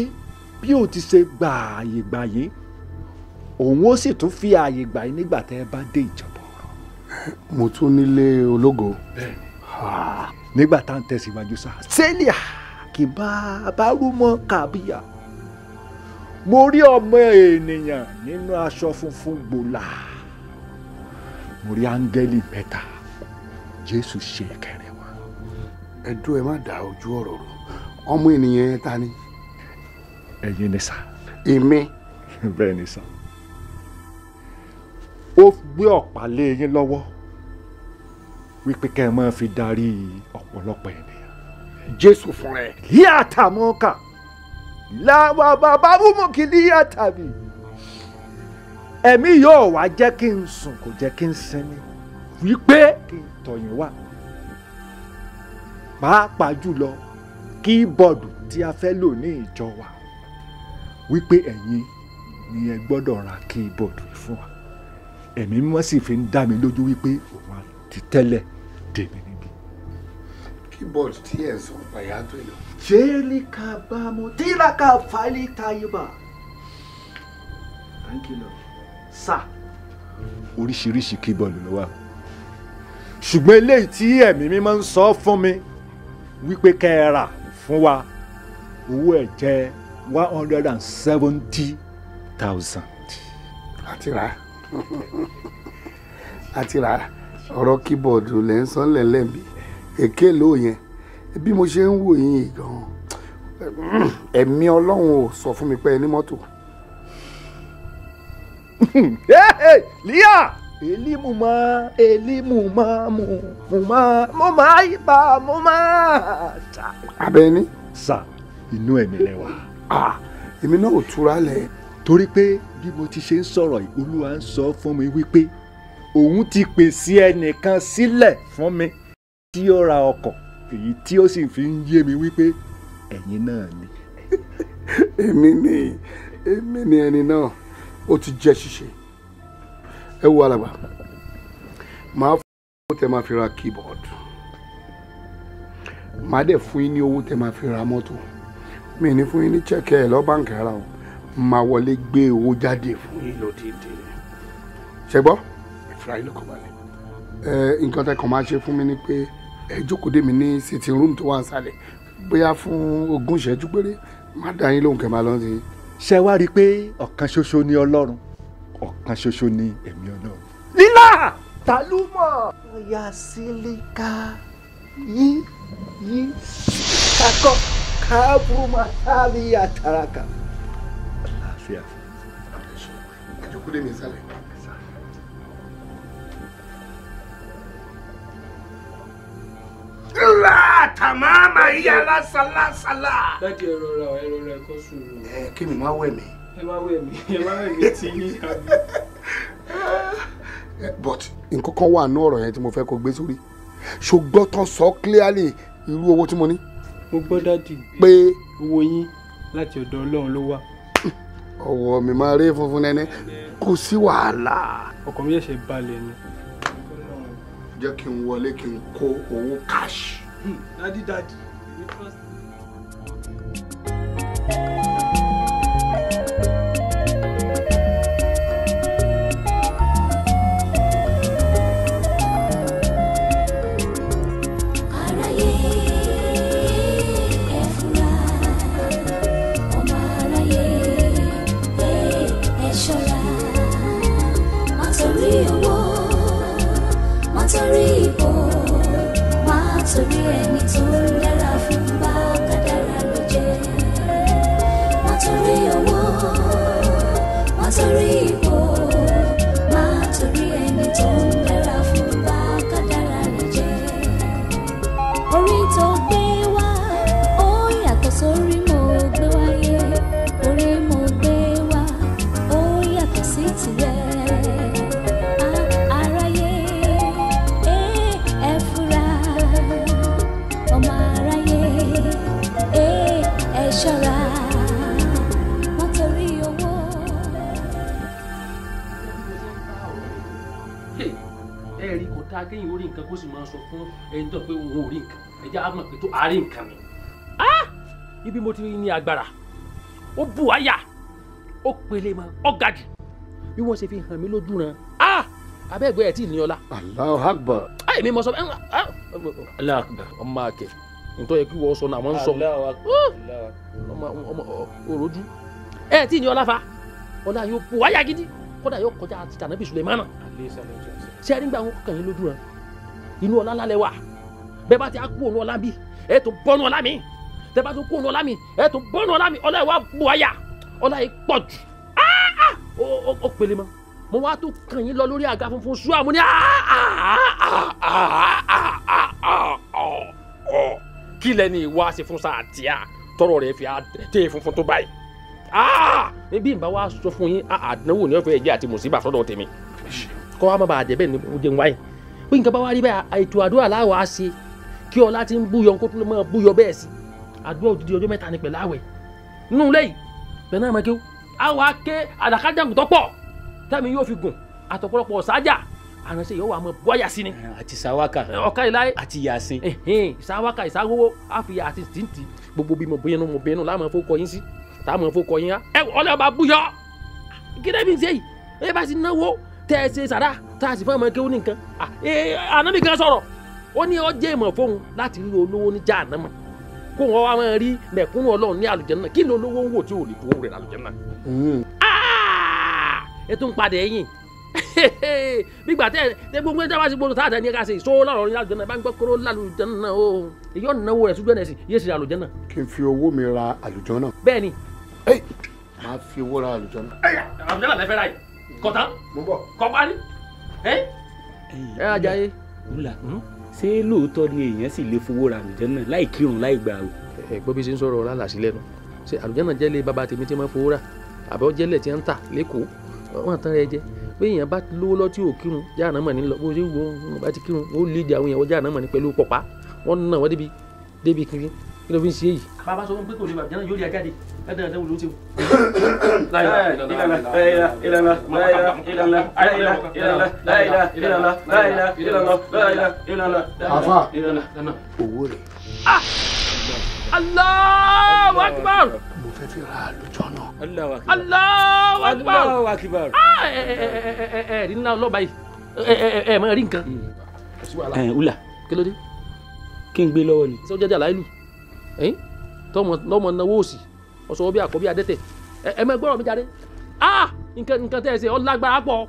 bí ó ti ṣe gba ààyè gbà yín, òun ó sì tún fi ààyè gbà yín nígbà tẹ́ ẹ bá dé ìjọba ọ̀run. Mo tún nílé ológo. Bẹ́ẹ̀ni. Nígbà tá à ń tẹ̀síwájú sá, sẹ́ẹ̀lì kì bá bárúmọ́ kàbíyà. Mo rí ọmọ ènìyàn nínú aṣọ funfun gbòòlà. Mo rí áńgẹ́lì mẹ́ta. Jésù ṣe ìkẹrẹ wọn. Ẹ dúró, ẹ má dá ojú ọ̀rọ̀ rò. Ọmọ ènìyàn yẹn ta ni? Ẹ̀yin ni sá. Èmi? Bẹ́ẹ̀ ni sá. Ó gbé ọ̀pá lé yín lọ́wọ́ wípé kẹ́ ẹ máa fi darí ọ̀pọ̀lọpọ̀ ènìyàn. Jésù fúnra ẹ̀. Yíyàtàmọ́kà láwa bàbá búmọ̀kì líyàtàbí. Ẹ̀mí yóò wá jẹ́ kí n sùn, kò jẹ́ kí n sinmi, wípé kí n tọ̀ yín wá. Pàápàá jùlọ kíbọ̀dù tí a fẹ́ lò ní ìjọ wa, wípé ẹ̀yin ni ẹ gbọ́dọ̀ ra kíbọ̀dù fún wa. Ẹ̀mí mímọ́ sì fi ń dá mi lójú wípé òun ti tẹ́lẹ̀ dèmi níbí. Keyboard tí ẹ̀ ń sọ pàyà tó lọ. Jẹ́ríkà bámu tíráka fàálì tayíbà. Thank you Lord. Sá, oríṣiríṣi keyboard ló wà. Ṣùgbọ́n eléyìí tí ẹ̀mí mímọ́ ń sọ fún mi wípé kẹ́ ẹ rà fún wa, owó ẹ̀ jẹ́ 170,000. Àti rà àti rà ọ̀rọ̀ keyboard lẹ́ ń sọ lẹ́lẹ́mí èké ló yẹn. Bí mo ṣe ń wò yín gan, ẹ̀mí Ọlọ́run ò sọ fún mi pé ẹ ní mọ́tò. Líà èlí mu mọ́ èlí mu mọ́ mu mọ́ mo máa yí pa mo máa ta. Abẹ́ni. Sà, inú ẹ̀mí lẹ wà. Èmi náà ò túra lẹ̀. Torí pé bí mo ti ṣe ń sọ̀rọ̀ yìí, Olúwa ń sọ fún mi wípé òun ti pèsè ẹnìkan sílẹ̀ fún mi tí ó ra ọkọ̀, èyí tí ó sì fi ń yé mi wípé ẹ̀yin náà ni. Èmi ni ẹni náà, ó ti jẹ́ ṣíṣe. Ẹ wo alàgbà, màá fún owó tẹ máa fi ra keyboard, màá dẹ̀ fún yín ní owó tẹ máa fi ra mọ́tò. Mi ní fún yín ní chẹ́kẹ̀ ẹ̀ lọ báǹkì ara o, màá wọlé gbé owó jáde fún yín lódìdí. Ṣé gbọ́? Ẹ fira yín lọ́kàn balẹ̀. Ẹ nǹkan tẹ kàn máa ṣe fún mi ni pé ẹ jókòó dé mi ní sitting room tó wà nísàlẹ̀, bóyá fún 20 ìṣẹ́jú péré, má dá yín lóhùn kẹ́ máa lọ sí i. Ṣé wá rí i pé ọ̀kan ṣoṣo ni Ọlọ́run, Ọ̀kan ṣoṣo ni èmi Ọlọ́run. Lílà tàlúmọ̀. Ọ̀yà sílíkà yí yí kakọ́ káàbùrùmá tàbí àtàràkà. Àlàáfíà. Àjọkúlé mi sálẹ̀. La tamama iya la sala. Dádì ẹ rọra ẹ rọra ẹ kọ́ sùúrù. Ẹ kí mi máa wẹ̀ mí. Ẹ má wẹ̀ mí, ẹ má wẹ̀ mí tí yín àbí. But nǹkan kan wà ní ọ̀rọ̀ yẹn tí mo fẹ́ kó gbé sórí. Ṣùgbọ́n tán sọ clearly irú owó tí mo ní. Mo gbọ́ dádì. Pé owó yín láti ọ̀dọ̀ Ọlọ́run ló wà. Ọwọ́ mi máa rí funfun nẹ́nẹ́, kò sí wàhálà. Ọkàn mi ṣẹ̀ṣẹ̀ balẹ̀ ni. Jẹ́ kí n wọlé kí n kó owó cash. Dádì dádì, we trust. Aráyé ẹ fura, ọmọ aráyé ẹ ṣọ́ra, má torí owó, má torí ipò, má torí ẹni tó ń dára fún bá kádàrá ló jẹ́. Má torí owó, má torí ipò, má torí ẹni tó ń dára fún bá kádàrá ló jẹ́. Orí tó gbé wá, ó yàtọ̀ sórí mo gbé wáyé. Orí mo gbé wá, ó yàtọ̀ sí tìrẹ. Aráyé ẹ fura, ọmọ aráyé ẹ ṣọ́ra, má torí owó. Ẹ rí kò dáa kéèyàn orí nǹkan kó sì máa sọ fún ẹni tó pé òun ò rí nǹkan, ẹ jẹ́ á mọ̀ pé tó a rí nǹkan mi. Ibi mo ti ní agbára, ó bù àyà, ó pele mọ́, ó ga jù bí wọ́n ṣe fi hàn mí lójú ràn. Abẹ́gbẹ́ ẹ̀ tí ì ní ọlá. Allahu Akbar. Ẹ mi mọ sọ Allahu Akbar ọmọ akẹ nítorí yẹ kí wọ́n sọ náà wọ́n ń sọ ọmọ ọmọ òrojú ẹ tí ì ní ọlá fa ọlá yóò bù àyà gidi, kódà yóò kọjá àti tànàbí Sulemana. Ṣé ẹ nígbà wọn kàn yín lójú ràn inú ọlá lálẹ́ wà, bẹ́ẹ̀ bá ti á kú òun ọlá bí ẹ tó bọ́nu ọlá mi, tẹ́ bá tó kú òun ọlá mi ẹ tó bọ́nu ọlá mi, ọlá yìí wá bù àyà, ọlá yìí pọ̀ jù ó pele mọ́. Mo wá tó kàn yín lọ lórí àga funfun ṣúà, mo ní kí lẹ́ni ìwá ṣe fún sáà tíà tọrọ rẹ̀ fi tẹ́ funfun tó báyìí. Bí n bá wá sọ fún yín àdánwò ní ọ̀fẹ́ ẹ̀jẹ̀ àti mùsíbà sọ́dọ̀ tèmi kọ́ wa má bàa jẹ́ bẹ́ẹ̀ ni mo jẹun wáyé bí nǹkan bá wá rí bẹ́ẹ̀ ètò àdúrà láwa á ṣe kí ọlá ti ń búyọ kó tún máa búyọ bẹ́ẹ̀ sí àdúrà òdìdí ọjọ́ mẹ́ta ni pẹ̀lú àwẹ̀ nínú ilé yìí bẹ́ẹ̀ náà máa kéwú àwa ké àdàkájàgùn tó pọ̀ tẹ́mi yóò fi gùn àtọ̀pọ̀lọpọ̀ ṣáájà àránṣẹ́ yóò wà mọ́ bọ́yà sí ni. Àti sàwákà ọ̀ka ìláyé àti yàsín. Ìsáwákà ìsáwówó àfìyà àti tìǹtì gbogbo bí mo bínú mo bínú láàmú fowókọ yín sí táàmù fowókọ yín á. Ẹ ọlọ́ba búyọ kílẹ̀ bí n ṣe yìí ẹ bá ti náwó tẹ ẹ ṣe sàrà tá a sì fún ọmọ kéwú ní nǹkan. Ànábì kan sọ̀rọ̀ ó ní ó jẹ́ ìmọ̀ fóun láti rí olówó ní Jáànámà kó wọn wá máa rí mẹ̀kúnnù Ọlọ́run ní àlùjánnà, kí ni olówó ń wò tí ò lè fowó rẹ̀ lálùjánnà. Ẹ tún padà ẹ̀yìn gbígbà tẹ ẹ gbogbo ẹ bá ti gbọdọ̀ táàtà ní ká ṣe ìṣòro lọ́rọ̀ ní àlùjánnà bá ń gbọ́ kóró lálùjánnà o èyí ò náwó rẹ̀ sójú ẹ̀ sì yé sì àlùjánnà. Kí n fi owó mi ra àlùjánnà. Bẹ́ẹ̀ ni. Máa fi owó ra àlùjánnà. Àlùjánnà lẹ fẹ́ ra yìí kọ̀tán kọ̀ parí. Ẹ ajayi. Wúlà ṣé lóòótọ́ ni èèyàn sì lè fowó ra àlùjánnà láì kírun láì gbà o. Ẹ gbọ́ bí ṣe ń sọ̀rọ̀ ọ̀rá làṣí lẹ́nu ṣé àlùjánnà jẹ́ lé bàbá tèmi tí wọ́n fowó rà àbọ̀ jẹ́lẹ̀ tí wọ́n ń tà lẹ́kọ̀ọ́ wọ́n tán rẹ jẹ pé èèyàn bá lówó lọ tí ò kírun Jáànámà ní lọ bó ṣe wò ó bá ti kírun ó lè di àwọn èèyàn wọ Jáànámà ní pẹ̀lú pọ̀pá wọ́n nà wọ́n débi débi kiri kí ló fi ń ṣe èyí. Bàbá sọ fún pé kò lè bàbá yóò rí ajáde ẹ̀dá ẹ̀dá wo ló ń ṣe o. Àfà owó rẹ̀. Allahu Akbar. Mo fẹ́ fi ra àlùjánnà. Allahu Akbar. Allahu Akbar. Ẹ rí ńlá ọlọ́ba yìí ẹ máa rí nǹkan. Ẹ wúlà. Kí ló dé? Kí n gbé lọ́wọ́ ni. Sọ jẹ́jẹ́ àláìlú tọmọ náwó òsì ọ̀sọ̀ bí àkọ́bí adẹ́tẹ̀ ẹ máa gbọ́rọ̀ mi jáde. Nǹkan tẹ́ ẹ ṣe ọlágbára pọ̀.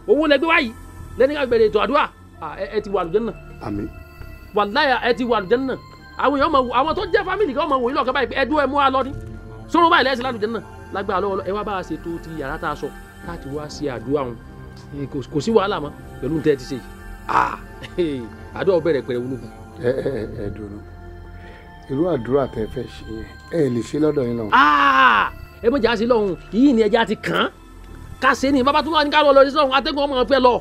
Owó lẹ gbé wáyìí lẹ́ni ká bẹ̀rẹ̀ ètò àdúrà. Ẹ ti wà àlùjánnà. Àmín. Wàláyà ẹ ti wà àlùjánnà. Àwọn èèyàn mọ̀ àwọn tó jẹ́ fámìlì kan mọ̀ wòye lọ́kàn báyìí ẹdú ẹ mú wa lọ ní. Sọ̀rọ̀ báyìí lẹ́sìn lálùjánnà. Lágbára lọ́wọ́ ẹ wá bá a ṣètò ti yàrá tá a sọ láti wá ṣe àdúrà wọn. Kò sí wàhálà mọ́ pẹ̀lú tẹ́ ẹ ti ṣe yìí. Àdúrà bẹ̀rẹ̀ pẹ̀rẹ̀ wúlò. Ẹ ẹ ẹ dùnú. Irú àdúrà tẹ́ fẹ́ ṣe yẹn ẹ lè ṣe lọ́dọ̀ yín lọ́hùn. Ẹ mọ̀ jà sí lọ́hùn yìí ni ẹja ti kàn án. Ká ṣe ni bàbá tó wà ní ká lọ lọ sí sọ́hùn atẹ́gùn ọmọ fẹ́ lọ.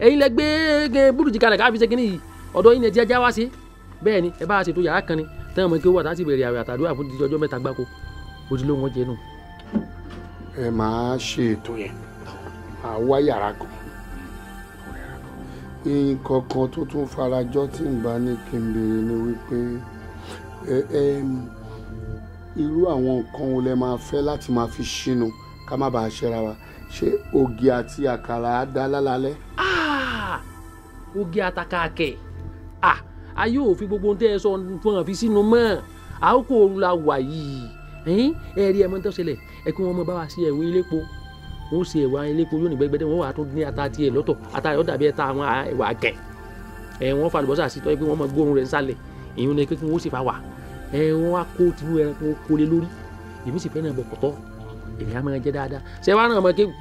Ẹ̀yin lẹ gbé burújí kalẹ̀ ká fi ṣe kínní yìí ọ̀dọ̀ yín ni ẹja wá sí. Bẹ́ẹ̀ ni ẹ bá ṣètò yàrá kan ni tẹ́wọ̀n mọ̀ kí ó wà láti bẹ̀rẹ̀ àwẹ̀ àtàdúrà fún ọjọ́ mẹ́ta gbáko ojúlówó wọn jẹ nù. Ẹ máa ṣe ètò yẹn, máa wá yàrá kan. Nǹkan kan tó tún farajọ́ tí ń bá ní kí n béèrè ni wípé irú àwọn nǹkan wo lẹ máa fẹ́ láti máa fi ṣínu ká má bàa ṣẹra wa? Ṣé ògì àti àkàrà á dá lálálẹ́? Ògì àtàkàkẹ́ ayé ò fi gbogbo ohun tẹ́ ẹ sọ fún ọ fi sínú mọ́. Àkókò ooru la wà yìí. Ẹ rí ẹ mọ́ tó ṣẹlẹ̀ ẹ kí wọ́n mọ bá wa ṣe ẹ̀wọ̀ elépo. Wọ́n ṣe ẹ̀wà elépo yóò ní gbẹgbẹdẹ wọ́n wà tún ní ata tiẹ̀ lọ́tọ̀. Ata yóò dàbí ẹta àwọn ẹ̀wà gẹ̀. Wọ́n fa àlùbọ́sà sí tọ́ pé wọ́n mọ gbóòórùn rẹ̀ nsàlẹ̀. Ìyún ni pé kí wọ́n sì fa wà. Wọ́n wá kó tinú ẹran kó kó lé lórí. Èmi sì fẹ́ràn bọ̀kọ̀tọ̀. Èmi á máa jẹ dáadáa. Ṣé wàá ràn ọmọ kéwù?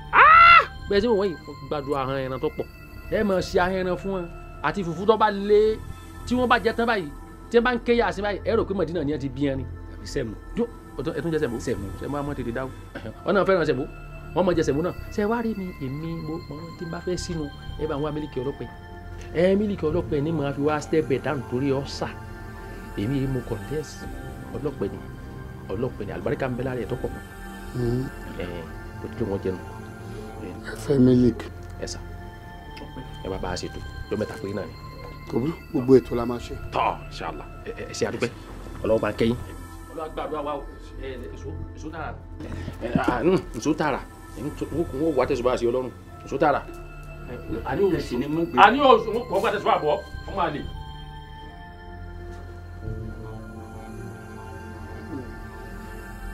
Bẹ́ẹ̀ sí wọ́n yìí gbàdúrà ahọ́n ẹran tó pọ̀. Ẹ máa ṣe ahọ́n ẹran fún wọn àti fùfú tó bá lé tí wọ́n bá jẹ tán báyìí tí wọ́n bá ń ké yà sí báyìí ẹ rò pé Mọ̀dínà ni ẹ ti bí ẹni. Sẹ̀mú. Ẹ tún jẹ sẹ̀mú. Sẹ̀mú sẹ̀mú àmọ́ tètè dáwọ́. Ọ̀nà fẹ́ràn sẹ̀mú. Wọ́n mọ̀ jẹ sẹ̀mú náà. Ṣé wàá rí mi èmi mo tí n bá fẹ́ sínú ẹ bá ń wá mílíkì ọlọ́pẹ. Ẹ mílíkì ọlọ́pẹ ni màá fi wá step ẹ̀ down torí ọ̀sà. Èmi yìí mo kọ̀ǹdẹ́sì ọlọ́pẹ ni ọlọ́pẹ ni àlùbáríkà ń bẹ lára ẹ̀ tó pọ̀. Ẹ kò tí wọ́n jẹnu. Ẹ fẹ́ mílíkì. Ẹ sà ẹ bá a ṣètò ọjọ́ mẹ́ta péré náà ni. Kò burú, gbogbo ètò la máa ṣe. Tọ́ inshallah ẹ ṣe àdúpẹ́ ọlọ́wọ́ bá ń kẹ́yìn. Ọlọ́wọ́ gbàdúrà wa o èso tààrà èso tààrà n kò wá tẹ̀sùbá sí ọlọ́run èso tààrà. Àní òsì kò wá tẹ̀sùbá bọ̀ ọmọ àlè.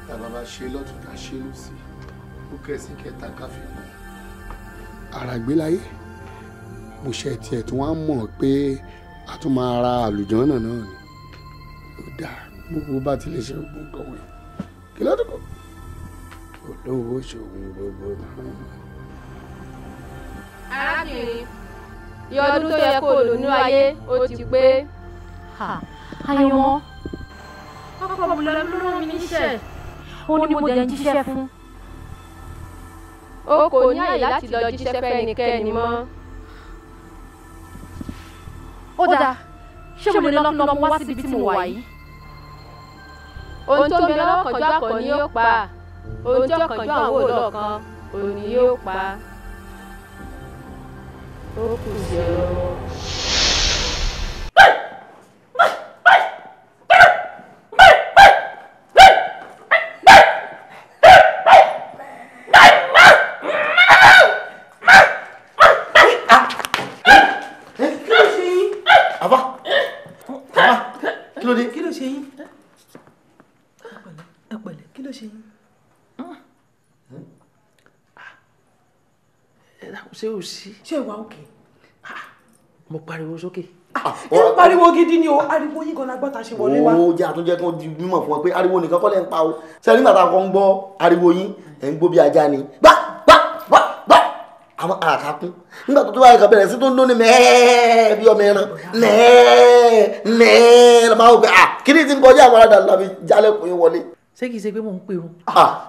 Bàbá bá ṣe lọ́tún ká ṣe lọ́sì ó kẹ̀sì kẹta ká fi kún. Àràgbélayé mo ṣe tiẹ̀ tí wọ́n á mọ̀ pé a tún máa ra àlùjọ́nà náà ni. Ó dáa gbogbo bá ti lè ṣe gbogbo nǹkan wọ̀nyí. Kí ló dé kọ́? Olówó ṣòwò gbogbo náà. Arábìnrin, iye ọdún tó yẹ kó lò nínú ayé ó ti pé. Àyànwọ́n, ọkọ mi ló rán mi níṣẹ́, ó ní mo dẹ̀ ń jíṣẹ́ fún. O kò ní àyè láti lọ jíṣẹ́ fẹ́nikẹ́ni mọ́. Ó dáa, ṣé mo lè lọ lọ mú wá síbi tí mo wà yìí? Ohun tó ń bẹ lọ́kànjú àkọ́ ni yóò pa, ohun tí ọ̀kànjú àwọn wò lọ́ọ̀kan òun ni yóò pa. Ó kù sí ọ lọ́wọ́. Kí ló ṣe yín? Ẹ pẹ̀lẹ́, kí ló ṣe yín? Ṣé o sí? Ṣé ìwà òkè? Mo pariwo sókè. Ẹ ń pariwo gidi ni o, ariwo yín gan la gbọ́ ta ṣe wọlé wá. Ó jẹ́ àtúnjẹ́ kan di mímọ̀ fún wọn pé ariwo nìkan kọ́ lẹ́ ń pa o. Ṣé nígbà tá a kọ́ ń gbọ́ ariwo yín, ẹ̀ ń gbó bí ajá ni. Gbá gbá gbá gbá àwọn àkàkún. Nígbà tó tó báyìí kan bẹ̀rẹ̀ sí tó ń dún ní mẹ́ẹ̀ẹ́ bí ọmọ ẹran mẹ́ẹ̀ẹ́ mẹ́ẹ̀ẹ́ lọ́mọ àwọn òkè kí ni ti ń kọjá àwọn aládàá lọ́bi jálẹ̀kùn yín wọlé. Ṣé kìí ṣe pé mò ń pèrún?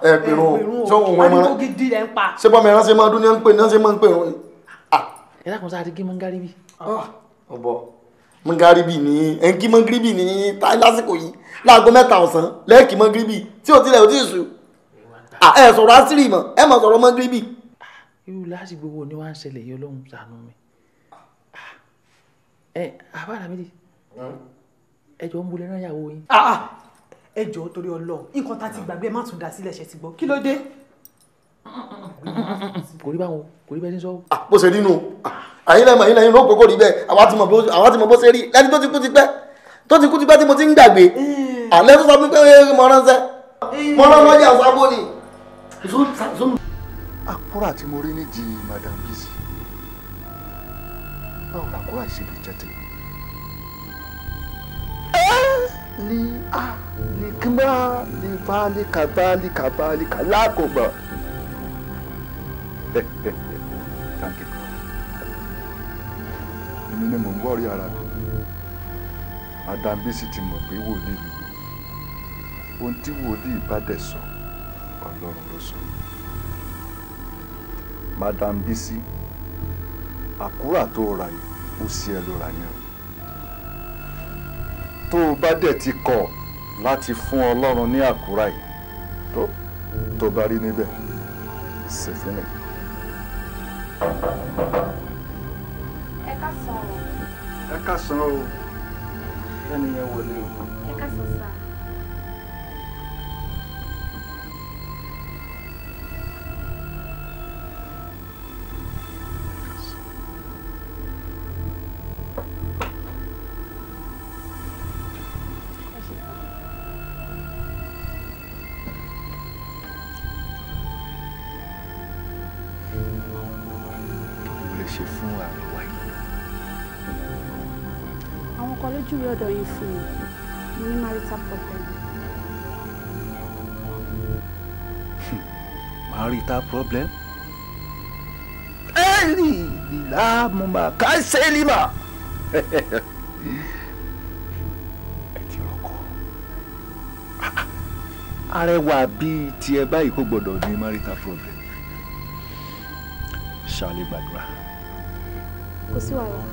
Ẹ pèrún o, ṣé òun ọmọ ariwo gidi lẹ ń pa. Ṣé bọ́mọ ẹran ṣe máa dún ní ń pè ní ṣe máa ń pèrún ni. Ẹ dákun sáà ti kí mọ́ngàrí bí. Ọ̀bọ mọ́ngàrí bì ní ẹ̀ ń kí mọ́ngàrí bì ní lásìkò yìí láago 3 ọ̀sán lẹ́ẹ̀kì mọ́ngàrí bì tí ò tilẹ̀ ò tí ì sùn. Ẹ sọ̀rọ̀ àṣírí mọ̀ ẹ mọ̀ sọ̀rọ̀ mọ́ngàrí bì. Irú lásìkò wo ni wàá ń ṣẹlẹ̀ yìí Ọlọ́run ṣàánú mi. Ẹ àbára mi di ẹ jọ ń bolẹ̀ náà yàwó yín. Ẹ jọ̀ọ́ torí Ọlọ́run nǹkan tá ti gbàgbé má tún dá sílẹ̀ ṣe ti gbọ́ kí ló dé. Kò rí báwọn kò rí bẹ́ẹ̀ ní sọ. Bó ṣe rí nu àyìn lẹ́mọ̀ àyìn lẹ́yìn ló pé kò rí bẹ́ẹ̀ àwa ti mọ̀ bó ṣe rí lẹ́ni tó ti kú ti pẹ́ tó ti kú ti pẹ́ tí mo ti ń gbàgbé àlẹ́ tó sọ fún mi pé mo ránṣẹ́ mo rán lọ́jà sábò ni. Àkúrà tí mo rí nídìí Madam Bisi, báwo làkúrà ṣe lè jẹ́ tèmi? Li a li kma li va li kaba li kaba li kala kò gbọ́. Thank you God. Èmi ni mò ń wọ́rí ara mi. Madam Bisi ti mọ̀ pé wòlíì mi. Ohun tí wòlíì bá dẹ̀ sọ, Ọlọ́run ló sọ. Madam Bisi, àkúrà tó rà yìí, ó sí ẹ ló rà yẹn o. Tó o bá dẹ̀ ti kọ̀ láti fún Ọlọ́run ní àkúrà yìí, tó bá rí níbẹ̀, ṣèfínì. Ẹ káàsán o. Ẹ káàsán o. Ẹni yẹn wọlé o. Ẹ káàsán sá. Ṣe fún àríwá yìí. Àwọn kan lójú rí ọ̀dọ̀ yìí fún mi ní marital problem. Marital problem? Ẹ̀rì ìlà mo máa ká sẹ́límà. Ẹ ti rọkọ. Arẹwà bíi tiẹ̀ báyìí kò gbọ́dọ̀ ní marital problem. Ṣàlẹ̀ gbàdúrà. Kò sí wàhálà.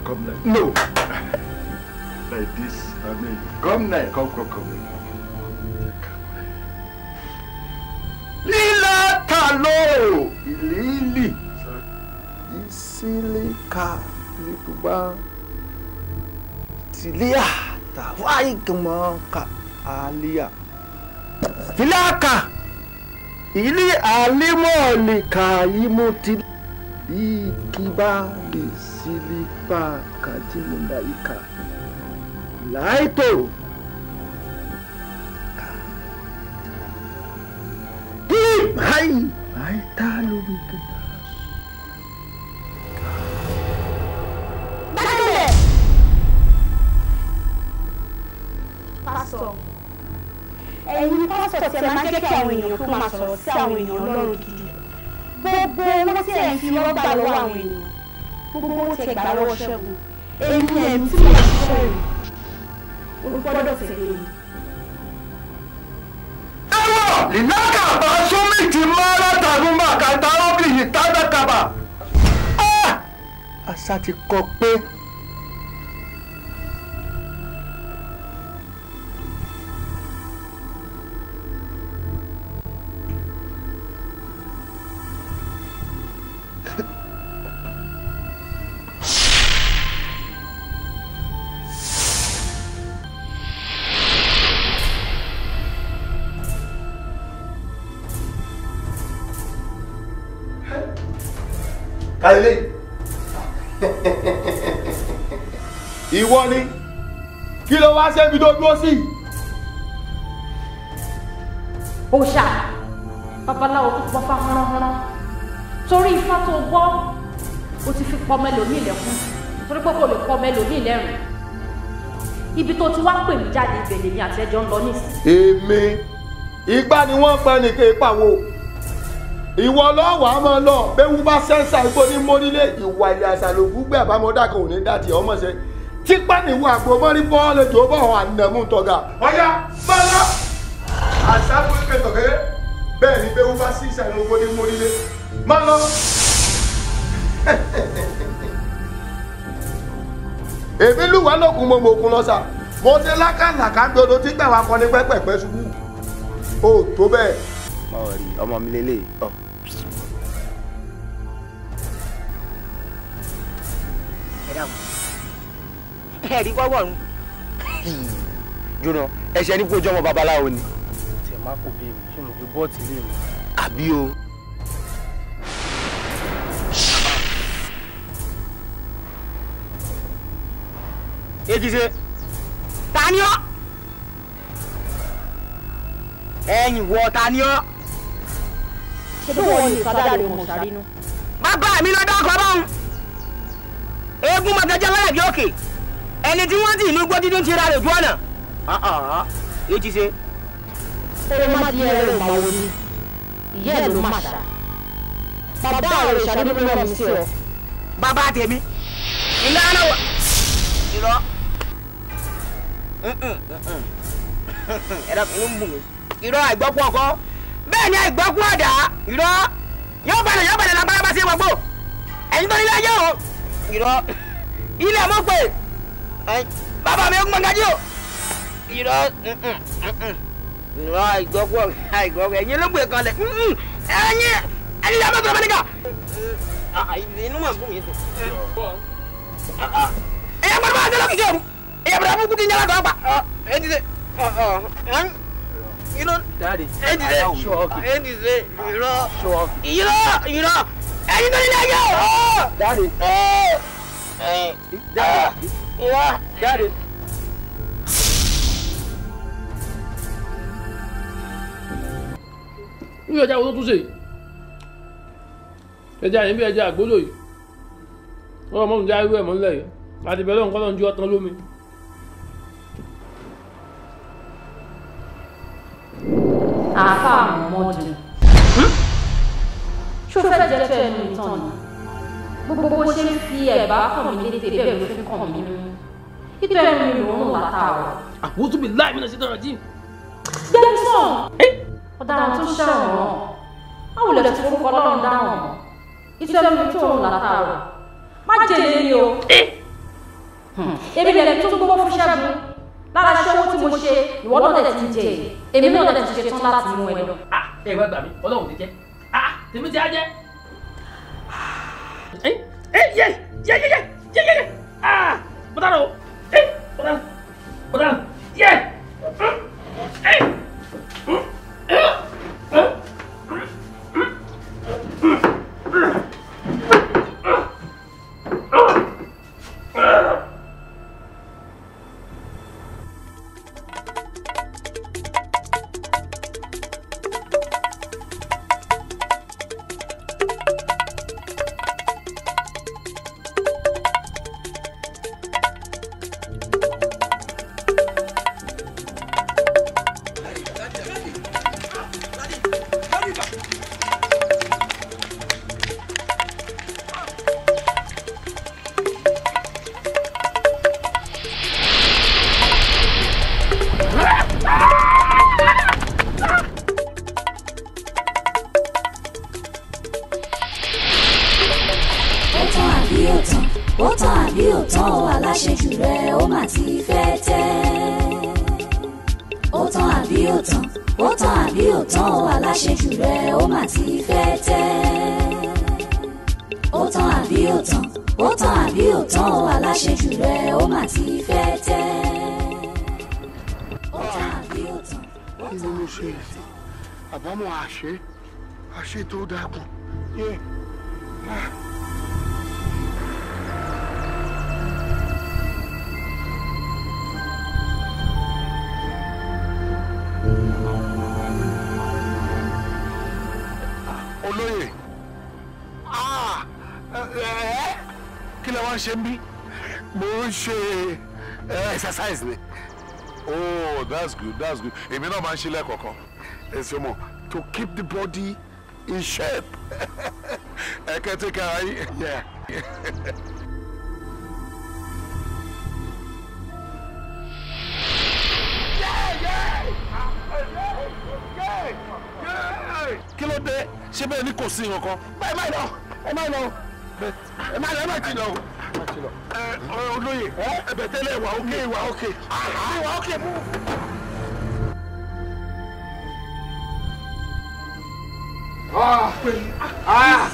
Come now. No. Like this. I mean, come now. Come, come, come. Lila talo ilili. Isilika libuba tilia tawai kama ka alia. Filaka. Ili alimoli kaimuti ikiba lisilipa kajimundaika laito hai aitalu. Dákẹ́lẹ̀. Pásítọ̀, ẹ̀yin pásítọ̀ tí ẹ máa ń jẹ́ kí àwọn èèyàn kó máa sọ̀rọ̀ sí àwọn èèyàn Ọlọ́run gidi. Gbogbo owó tí ẹ̀ ń fi ọwọ́ gbà lọ́wọ́ àwọn èèyàn, gbogbo owó tí ẹ gbà lọ́wọ́ Ṣẹ́gun, èmi ẹ̀mí tí mo ṣiṣẹ́ rẹ̀, o gbọ́dọ̀ tẹ̀lé mi. Ẹ̀wọ̀n lìlákàbà súnmìtì mọ́ra tàbí màkàtà ọ́bìyì tábàkàbà. Àṣà ti kọ pé. Kálílé. Ìwọ ni kí ló wá ṣẹ́bi tó dúró sí? Òòṣà babaláwo tó pọfá hánránhánrán torí ifá tó gbọ́ ó ti fi pọmọ ẹlòmíì lẹ́kún torí pé kò lè pọmọ ẹlòmíì lẹ́rìn. Ibi tó ti wá pè mí jáde ibẹ̀ lèmi àti ẹjọ́ ń lọ nísìnyí. Èmi ìgbà ni wọ́n pẹ́ nìkan ìpàwọ́ ìwọ lọ́wọ́ a máa lọ bẹ́wú bá sẹ́ńsà igbó ní mórílé ìwà ilẹ̀ àṣà lògùn gbé àbámọ́dá kan ò ní dá tiẹ̀ ọmọ ṣe tipa níwọ̀ àgbo mọ́rí bọ́ọ̀lù tó bọ̀ wọn ànàmú tọ̀gà. Ọ̀yá bọ́lá àṣà fúnpẹ̀ tọ̀gẹ́rẹ́ bẹ́ẹ̀ ni bẹ́wú bá sẹ́ńsà igbó ní mórílé má lọ. Èmi lùwà lókun mo mọ òkun lọ́sà mo ṣe lákàlàkà gbọdọ̀ tí gbà wá kọ́ ní pẹ́pẹ́pẹ́ ṣubú ó tó bẹ́ẹ̀. Ọmọ mi lélẹ̀ ọ. Ẹ rí wọ́wọ́ ọ̀run jóná ẹ̀ṣẹ̀ ní kó jọmọ babaláwo ni. Tẹ̀ má kò bí mi ṣé mo fi bọ́ọ̀tì lé mi. Àbí o. Èjì ṣe. Ta ni ọ́? Ẹ̀yin wọ ta ni ọ́. Ṣé bí wọ́n ní ìfadáre mọ̀ sárínú? Bàbá mi ló dákọ̀ báwọn. Eégún mọ̀gẹ́jẹ́ láyà bí òkè. Ẹni tí wọ́n ti inú gbó dídún ti ra rẹ̀ ojú ọ̀nà. Yóò ti ṣe. Ó má di ẹrẹ ìmàwò ni. Ìyá ẹ̀ ló má ṣá. Bàbá rẹ̀ ṣàdédé rán mi sí ọ. Bàbá tèmi. Ìlànà wà. Irọ́. Ẹ̀rọ inú ń bù mí. Irọ́ àìgbọ́kú ọkọ. Bẹ́ẹ̀ ni àìgbọ́kú ọ̀dà. Irọ́. Yóò balẹ̀ lágbára bá sí gbogbo. Ẹ̀yin tó nílé ayé o. Irọ́. Ilé mọ̀ pé. Bàbá mi ó gbọ́n gají o. Irọ́. Irọ́ àìgbọ́kú àìgbọ́kú ẹ̀yin ló gbé kanlẹ̀. Ẹ̀yin ẹ̀yin yàrá tó lọ́mọdé kan. Inú mà ń bù mí sùn. Ẹ̀yà gbọ́dọ̀ máa ń sẹ́lọ̀ kìkì òru. Ẹ̀yà gbọ́dọ̀ fún kúkì ń yàrá tó pa. Ẹ̀ ti sẹ́ irọ́ ẹ̀ ti sẹ́ ẹ̀ ti sẹ́ irọ́ irọ́ irọ́ ẹ̀yin tó nílé ayé o. Irọ́ jáde. Ní ọjà wo ló tún ṣe yìí? Ẹja yìí bí ẹja àgbólò yìí. Wọ́n mọ̀ ń já irú ẹ̀ mọ́ nílẹ̀ yìí. Àti bẹ̀rẹ̀ nǹkan náà ń ju ọtán lómi. Àáfàá Mọ́dù. Ṣó fẹ́ jẹ́ tó ẹnu ìtàn ni? Gbogbo bó ṣe ń fi ẹ̀bá kàn mí létè bẹ́ẹ̀ ló fi kàn mí nínú. Ìtọ́ ẹnu mi lòún látàárọ̀. Àwùjọ mi láì mí náà ṣe tọrọ jí. Gbẹ́nu sàn! Ọ̀daràn tó ṣẹ̀wọ̀n rán. Báwo lẹ ti forúkọ Ọlọ́run dáràn mọ́? Ìtọ́ ẹnu mi tó òun látàárọ̀. Má jèlé ni o. Èmi lẹ̀mí tó gbogbo fún Ṣẹ́gun. Lára iṣẹ́ owó tí mo ṣe, ìwọ náà dẹ̀ ti ń jẹ. Èmi náà dẹ̀ ti ṣe tán láti mú ẹ lọ. Ẹ wá gbà mí, Ọlọ́run ti jẹ́. Tèmi ti á jẹ́. Ẹ yẹ yẹ yẹ yẹ yẹ yẹ. Mo dára o. Mo dára. Mo dára. Yẹ. Àbámọ̀ àṣẹ àṣẹ tó dákun. Olóyè, kí lẹ wá ń ṣe ń bí? Mo ń ṣe exercise ni. Oh, that's good, that's good. Èmi náà máa ń ṣe lẹ́ẹ̀kọ̀ọ̀kan. Ẹ ṣe mọ̀, to keep the body in shape. Ẹ kẹ́ take care yín. Yeah. Kí ló dé? Ṣé bẹ́ẹ̀ ni kò sí nǹkan? Ẹ má lọ, ẹ má lọ, ẹ má lọ, ẹ má ti lọ. Olóyè, ẹ̀bẹ̀ tẹ́lẹ̀ wà ókè, wà ókè. Wà ókè mú.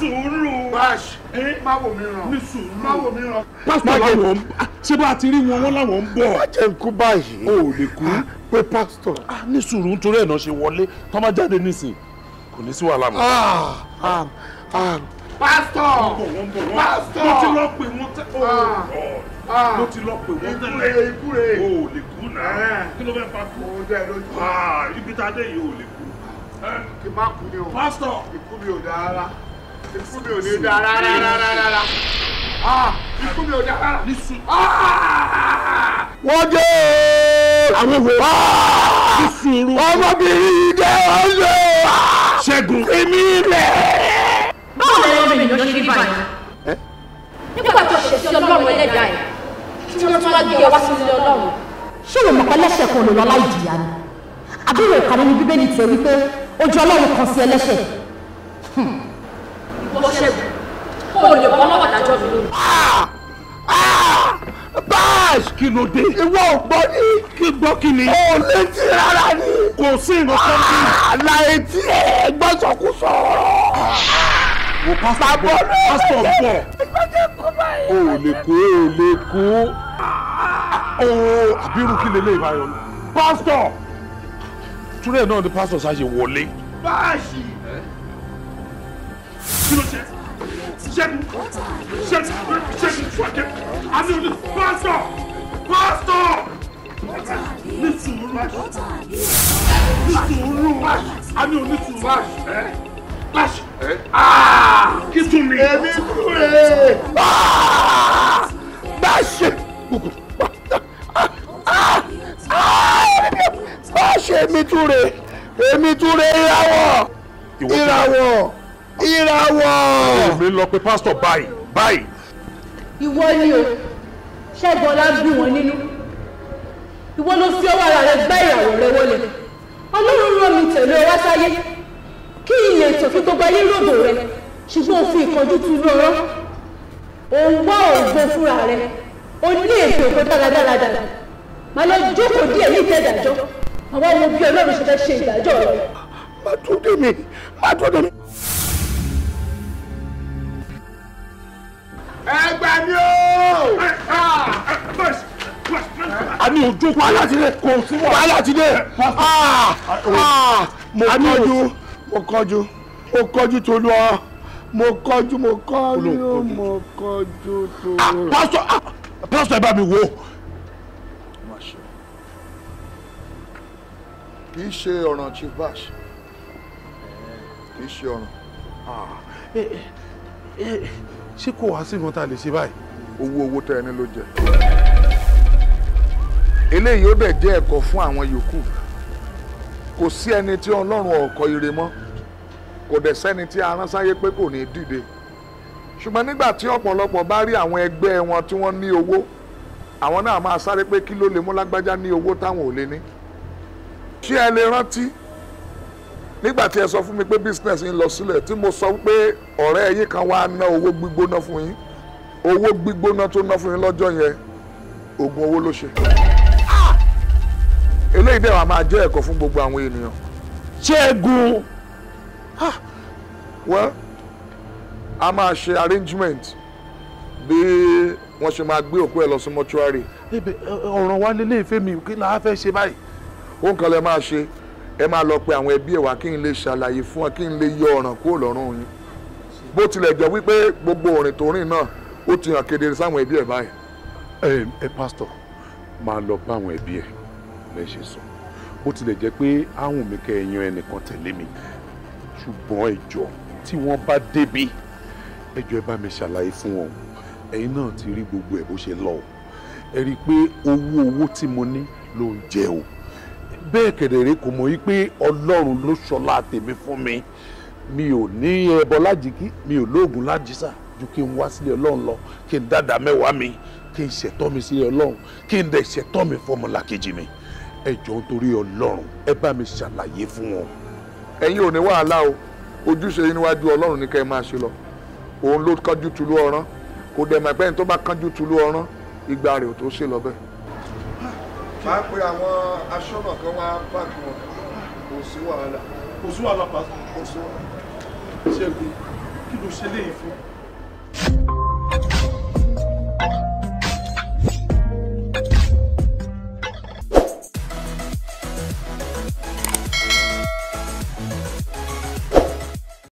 Sùúrù. Má wò mí ràn. Ní sùúrù. Má wò mí ràn. Pásítọ̀ làwọn ṣé bá a ti rí wọn wọ́n làwọn ń bọ̀. Má jẹ́ n kú báyìí. O ò lè kú. Pé pásítọ̀. Ní sùúrù nítorí ẹ̀ náà ṣe wọlé tó má jáde nísìn kò ní sí wàhálà mọ́. Pásítọ̀. Pásítọ̀. Mo ti lọ pè wọ́n tẹ́. Mo ti lọ pè wọ́n tẹ́lẹ̀. Ikú re. O ò lè kú náà. Kí ló fẹ́ fa kú? O dẹ́ lójú. Ibi tá a dé yìí o ò lè kú. Kí n má kú ni o. Pásítọ̀. Ikú mi ò dáa rárá. Ikú mi ò ní dáa rárá rárá. Ikú mi ò dáa rárá. Wọ́n dé àwọn wo? Ọmọbìnrin dé ọ̀ṣọ́. Ṣẹ́gun. Èmi rẹ̀. Báwo lẹ ọmọ ènìyàn ṣe rí báyìí? Nígbà tó ṣẹ̀ sí Ọlọ́run ẹlẹ́dàá ẹ̀, tí wọ́n tún wá gbé ọ wá sí ilé Ọlọ́run. Ṣé o mọ̀ pé ẹlẹ́ṣẹ̀ kan lè lọ láì jìyà ni? Àbúrò ìka nínú Bíbélì tẹ wípé ojú Ọlọ́run kan sí ẹlẹ́ṣẹ̀. Ìwọ Ṣẹ́gun, kó o lè bọ́ lọ́wọ́ ìdájọ́ mi lónìí. Bash! Kí ló dé? Ìwọ ò gbọ́ ní. Kí gbọ́ kí ni? O létí rárá ni. Kò sí nǹkan kan. Àlàyé tí ẹ gbọ́sọ̀kúsọ. Wo pásítọ̀ bọ̀, pásítọ̀ bọ̀. O ò lè kú, o ò lè kú. O àbírú kí lè lè báyọ̀ lọ. Pásítọ̀! Túrẹ̀ náà ni pásítọ̀ ṣáṣe wọlé. Báàṣì! Kí ló ṣe? Ṣẹ́gun! Ṣẹ́gun! Ṣẹ́gun! Ṣẹ́gun! Àmì òní pásítọ̀! Pásítọ̀! Ní sùúrù! Ní sùúrù! Àmì òní sùúrù! Báṣì! Kí tún ni? Èmi kúrè! Báṣì! Báṣì èmi túre! Èmi túre ìràwọ̀! Ìràwọ̀! Ìràwọ̀! Èmi lọ pé pásítọ̀ báyìí báyìí. Ìwọ ni o, Ṣẹ́gun ọlá ń bí wọn nínú. Ìwọ ló fi ọwọ́ ara rẹ gbá ìràwọ̀ rẹ wọlé. Ọlọ́run rán mi tẹ̀lé ọ wá sáyé. Kí ilé ètò fún gbogbo ayé rògbò rẹ, ṣùgbọ́n o fi ìkánjú tu lọ́rọ́. Ò ń wá ògo fúnra rẹ. O ní ètò ògo dáradára dàda. Màá lọ jókòó díẹ̀ ní ìtẹ́ ìdájọ́. Àwọn ọmọ bí Ọlọ́run ṣe fẹ́ ṣe ìdájọ́ rẹ. Má tún dé mi, má tún dé mi. Ẹ gbà mí o! A ní ojú wàhálà ti dé. Kò sí wàhálà ti dé. Mo kọjú, mo kọjú, mo kọjú tolú ọ. Mo kọjú, mo kọjú, mo kọjú tolú. Pásítọ̀, pásítọ̀ ẹ bá mi wò. Kì í ṣe ọ̀ràn Chief Bash. Kì í ṣe ọ̀ràn. Ṣé kò wá sí nǹkan tá a lè ṣe báyìí? Owó tẹ ẹni ló jẹ. Eléyìí ó dẹ̀ jẹ́ ẹ̀kọ́ fún àwọn yòókù. Kò sí ẹni tí Ọlọ́run ọ̀kọ́ ire mọ́. Kò dẹ̀ sẹ́ni tí a rán sáyé pé kò ní dìde. Ṣùgbọ́n nígbà tí ọ̀pọ̀lọpọ̀ bá rí àwọn ẹgbẹ́ wọn tí wọ́n ní owó, àwọn náà máa sáré pé kí ló lè mú lágbájá ní owó táwọn ò lè ní. Ṣé ẹ lè rántí nígbà tí ẹ sọ fún mi pé business yín lọ sílẹ̀ tí mo sọ pé ọ̀rẹ́ yín kan wá ná owó gbígbóná fún yín, owó gbígbóná tó ná fún yín lọ́jọ́ yẹn, oògùn owó ló ṣe. Eléyìí dẹ̀ wá máa jẹ́ ẹ̀kọ́ fún gbogbo àwọn ènìyàn. Ṣẹ́gun! Well, a máa ṣe arrangement bí wọ́n ṣe máa gbé òkú ẹ̀ lọ sí mọ́ṣúárì. Ọ̀ràn wa lélẹ̀ ìfẹ́ mi kí la fẹ́ ṣe báyìí? Ohun kan lẹ máa ṣe, ẹ máa lọ pe àwọn ẹbí ẹ wá kí n lè ṣàlàyé fún ẹ, kí n lè yọ ọ̀ràn kúrò lọ́rùn yín. Bó tilẹ̀ jẹ́ wípé gbogbo òrìn tó rìn náà ó ti hàn kedere sáwọn ẹbí ẹ báyìí. Ẹ pásítọ̀, máa lọ bá àwọn ẹbí ẹ lẹ́sẹ̀ sọ. Bó tilẹ̀ jẹ́ pé àwọn mi kẹ́ ẹ yan ẹnìkan tẹ̀lé mi, ṣùgbọ́n ẹ jọ̀ọ́ tí wọ́n bá débi, ẹ jọ̀ọ́ ẹ bá mi ṣàlàyé fún wọn. Ẹ̀yin náà ti rí gbogbo ẹ̀ bó ṣe lọ. Ẹ rí i pé owó tí mo ní ló ń jẹ o. Bẹ́ẹ̀ kẹ̀dẹ̀rẹ́ kò mọ̀ wípé Ọlọ́run ló ṣọlá tèmi fún mi. Mi ò ní ẹbọ lájìkí, mi ò lóògùn lájísà ju kí n wá sílé Ọlọ́run lọ, kí n dáadáa mẹ́wàá mi, kí n ṣẹ̀tọ́ mi sílé Ọlọ́run, kí n dẹ̀ ṣẹ̀tọ́ mi fọmọlàkejì mi. Ẹ jọ̀ọ́ nítorí Ọlọ́run, ẹ bá mi ṣàlàyé fún wọn. Ẹ̀yin ò ní wàhálà o, ojúṣe yín níwájú Ọlọ́run ní kẹ́ ẹ máa ṣe lọ. Òun ló kánjú tulú ọ̀rán, kò dẹ̀ mọ̀ pé ẹni tó bá kánjú tulú ọ̀rán, ìgbà rẹ̀ ò tó ṣe lọ bẹ́ẹ̀. Máa pe àwọn aṣọ́nà kan wá páàkì wọn, kò sí wàhálà. Kò sí wàhálà pásítọ̀. Kò sí wàhálà. Ṣẹ́gun, kí ló ṣe léyìí fún?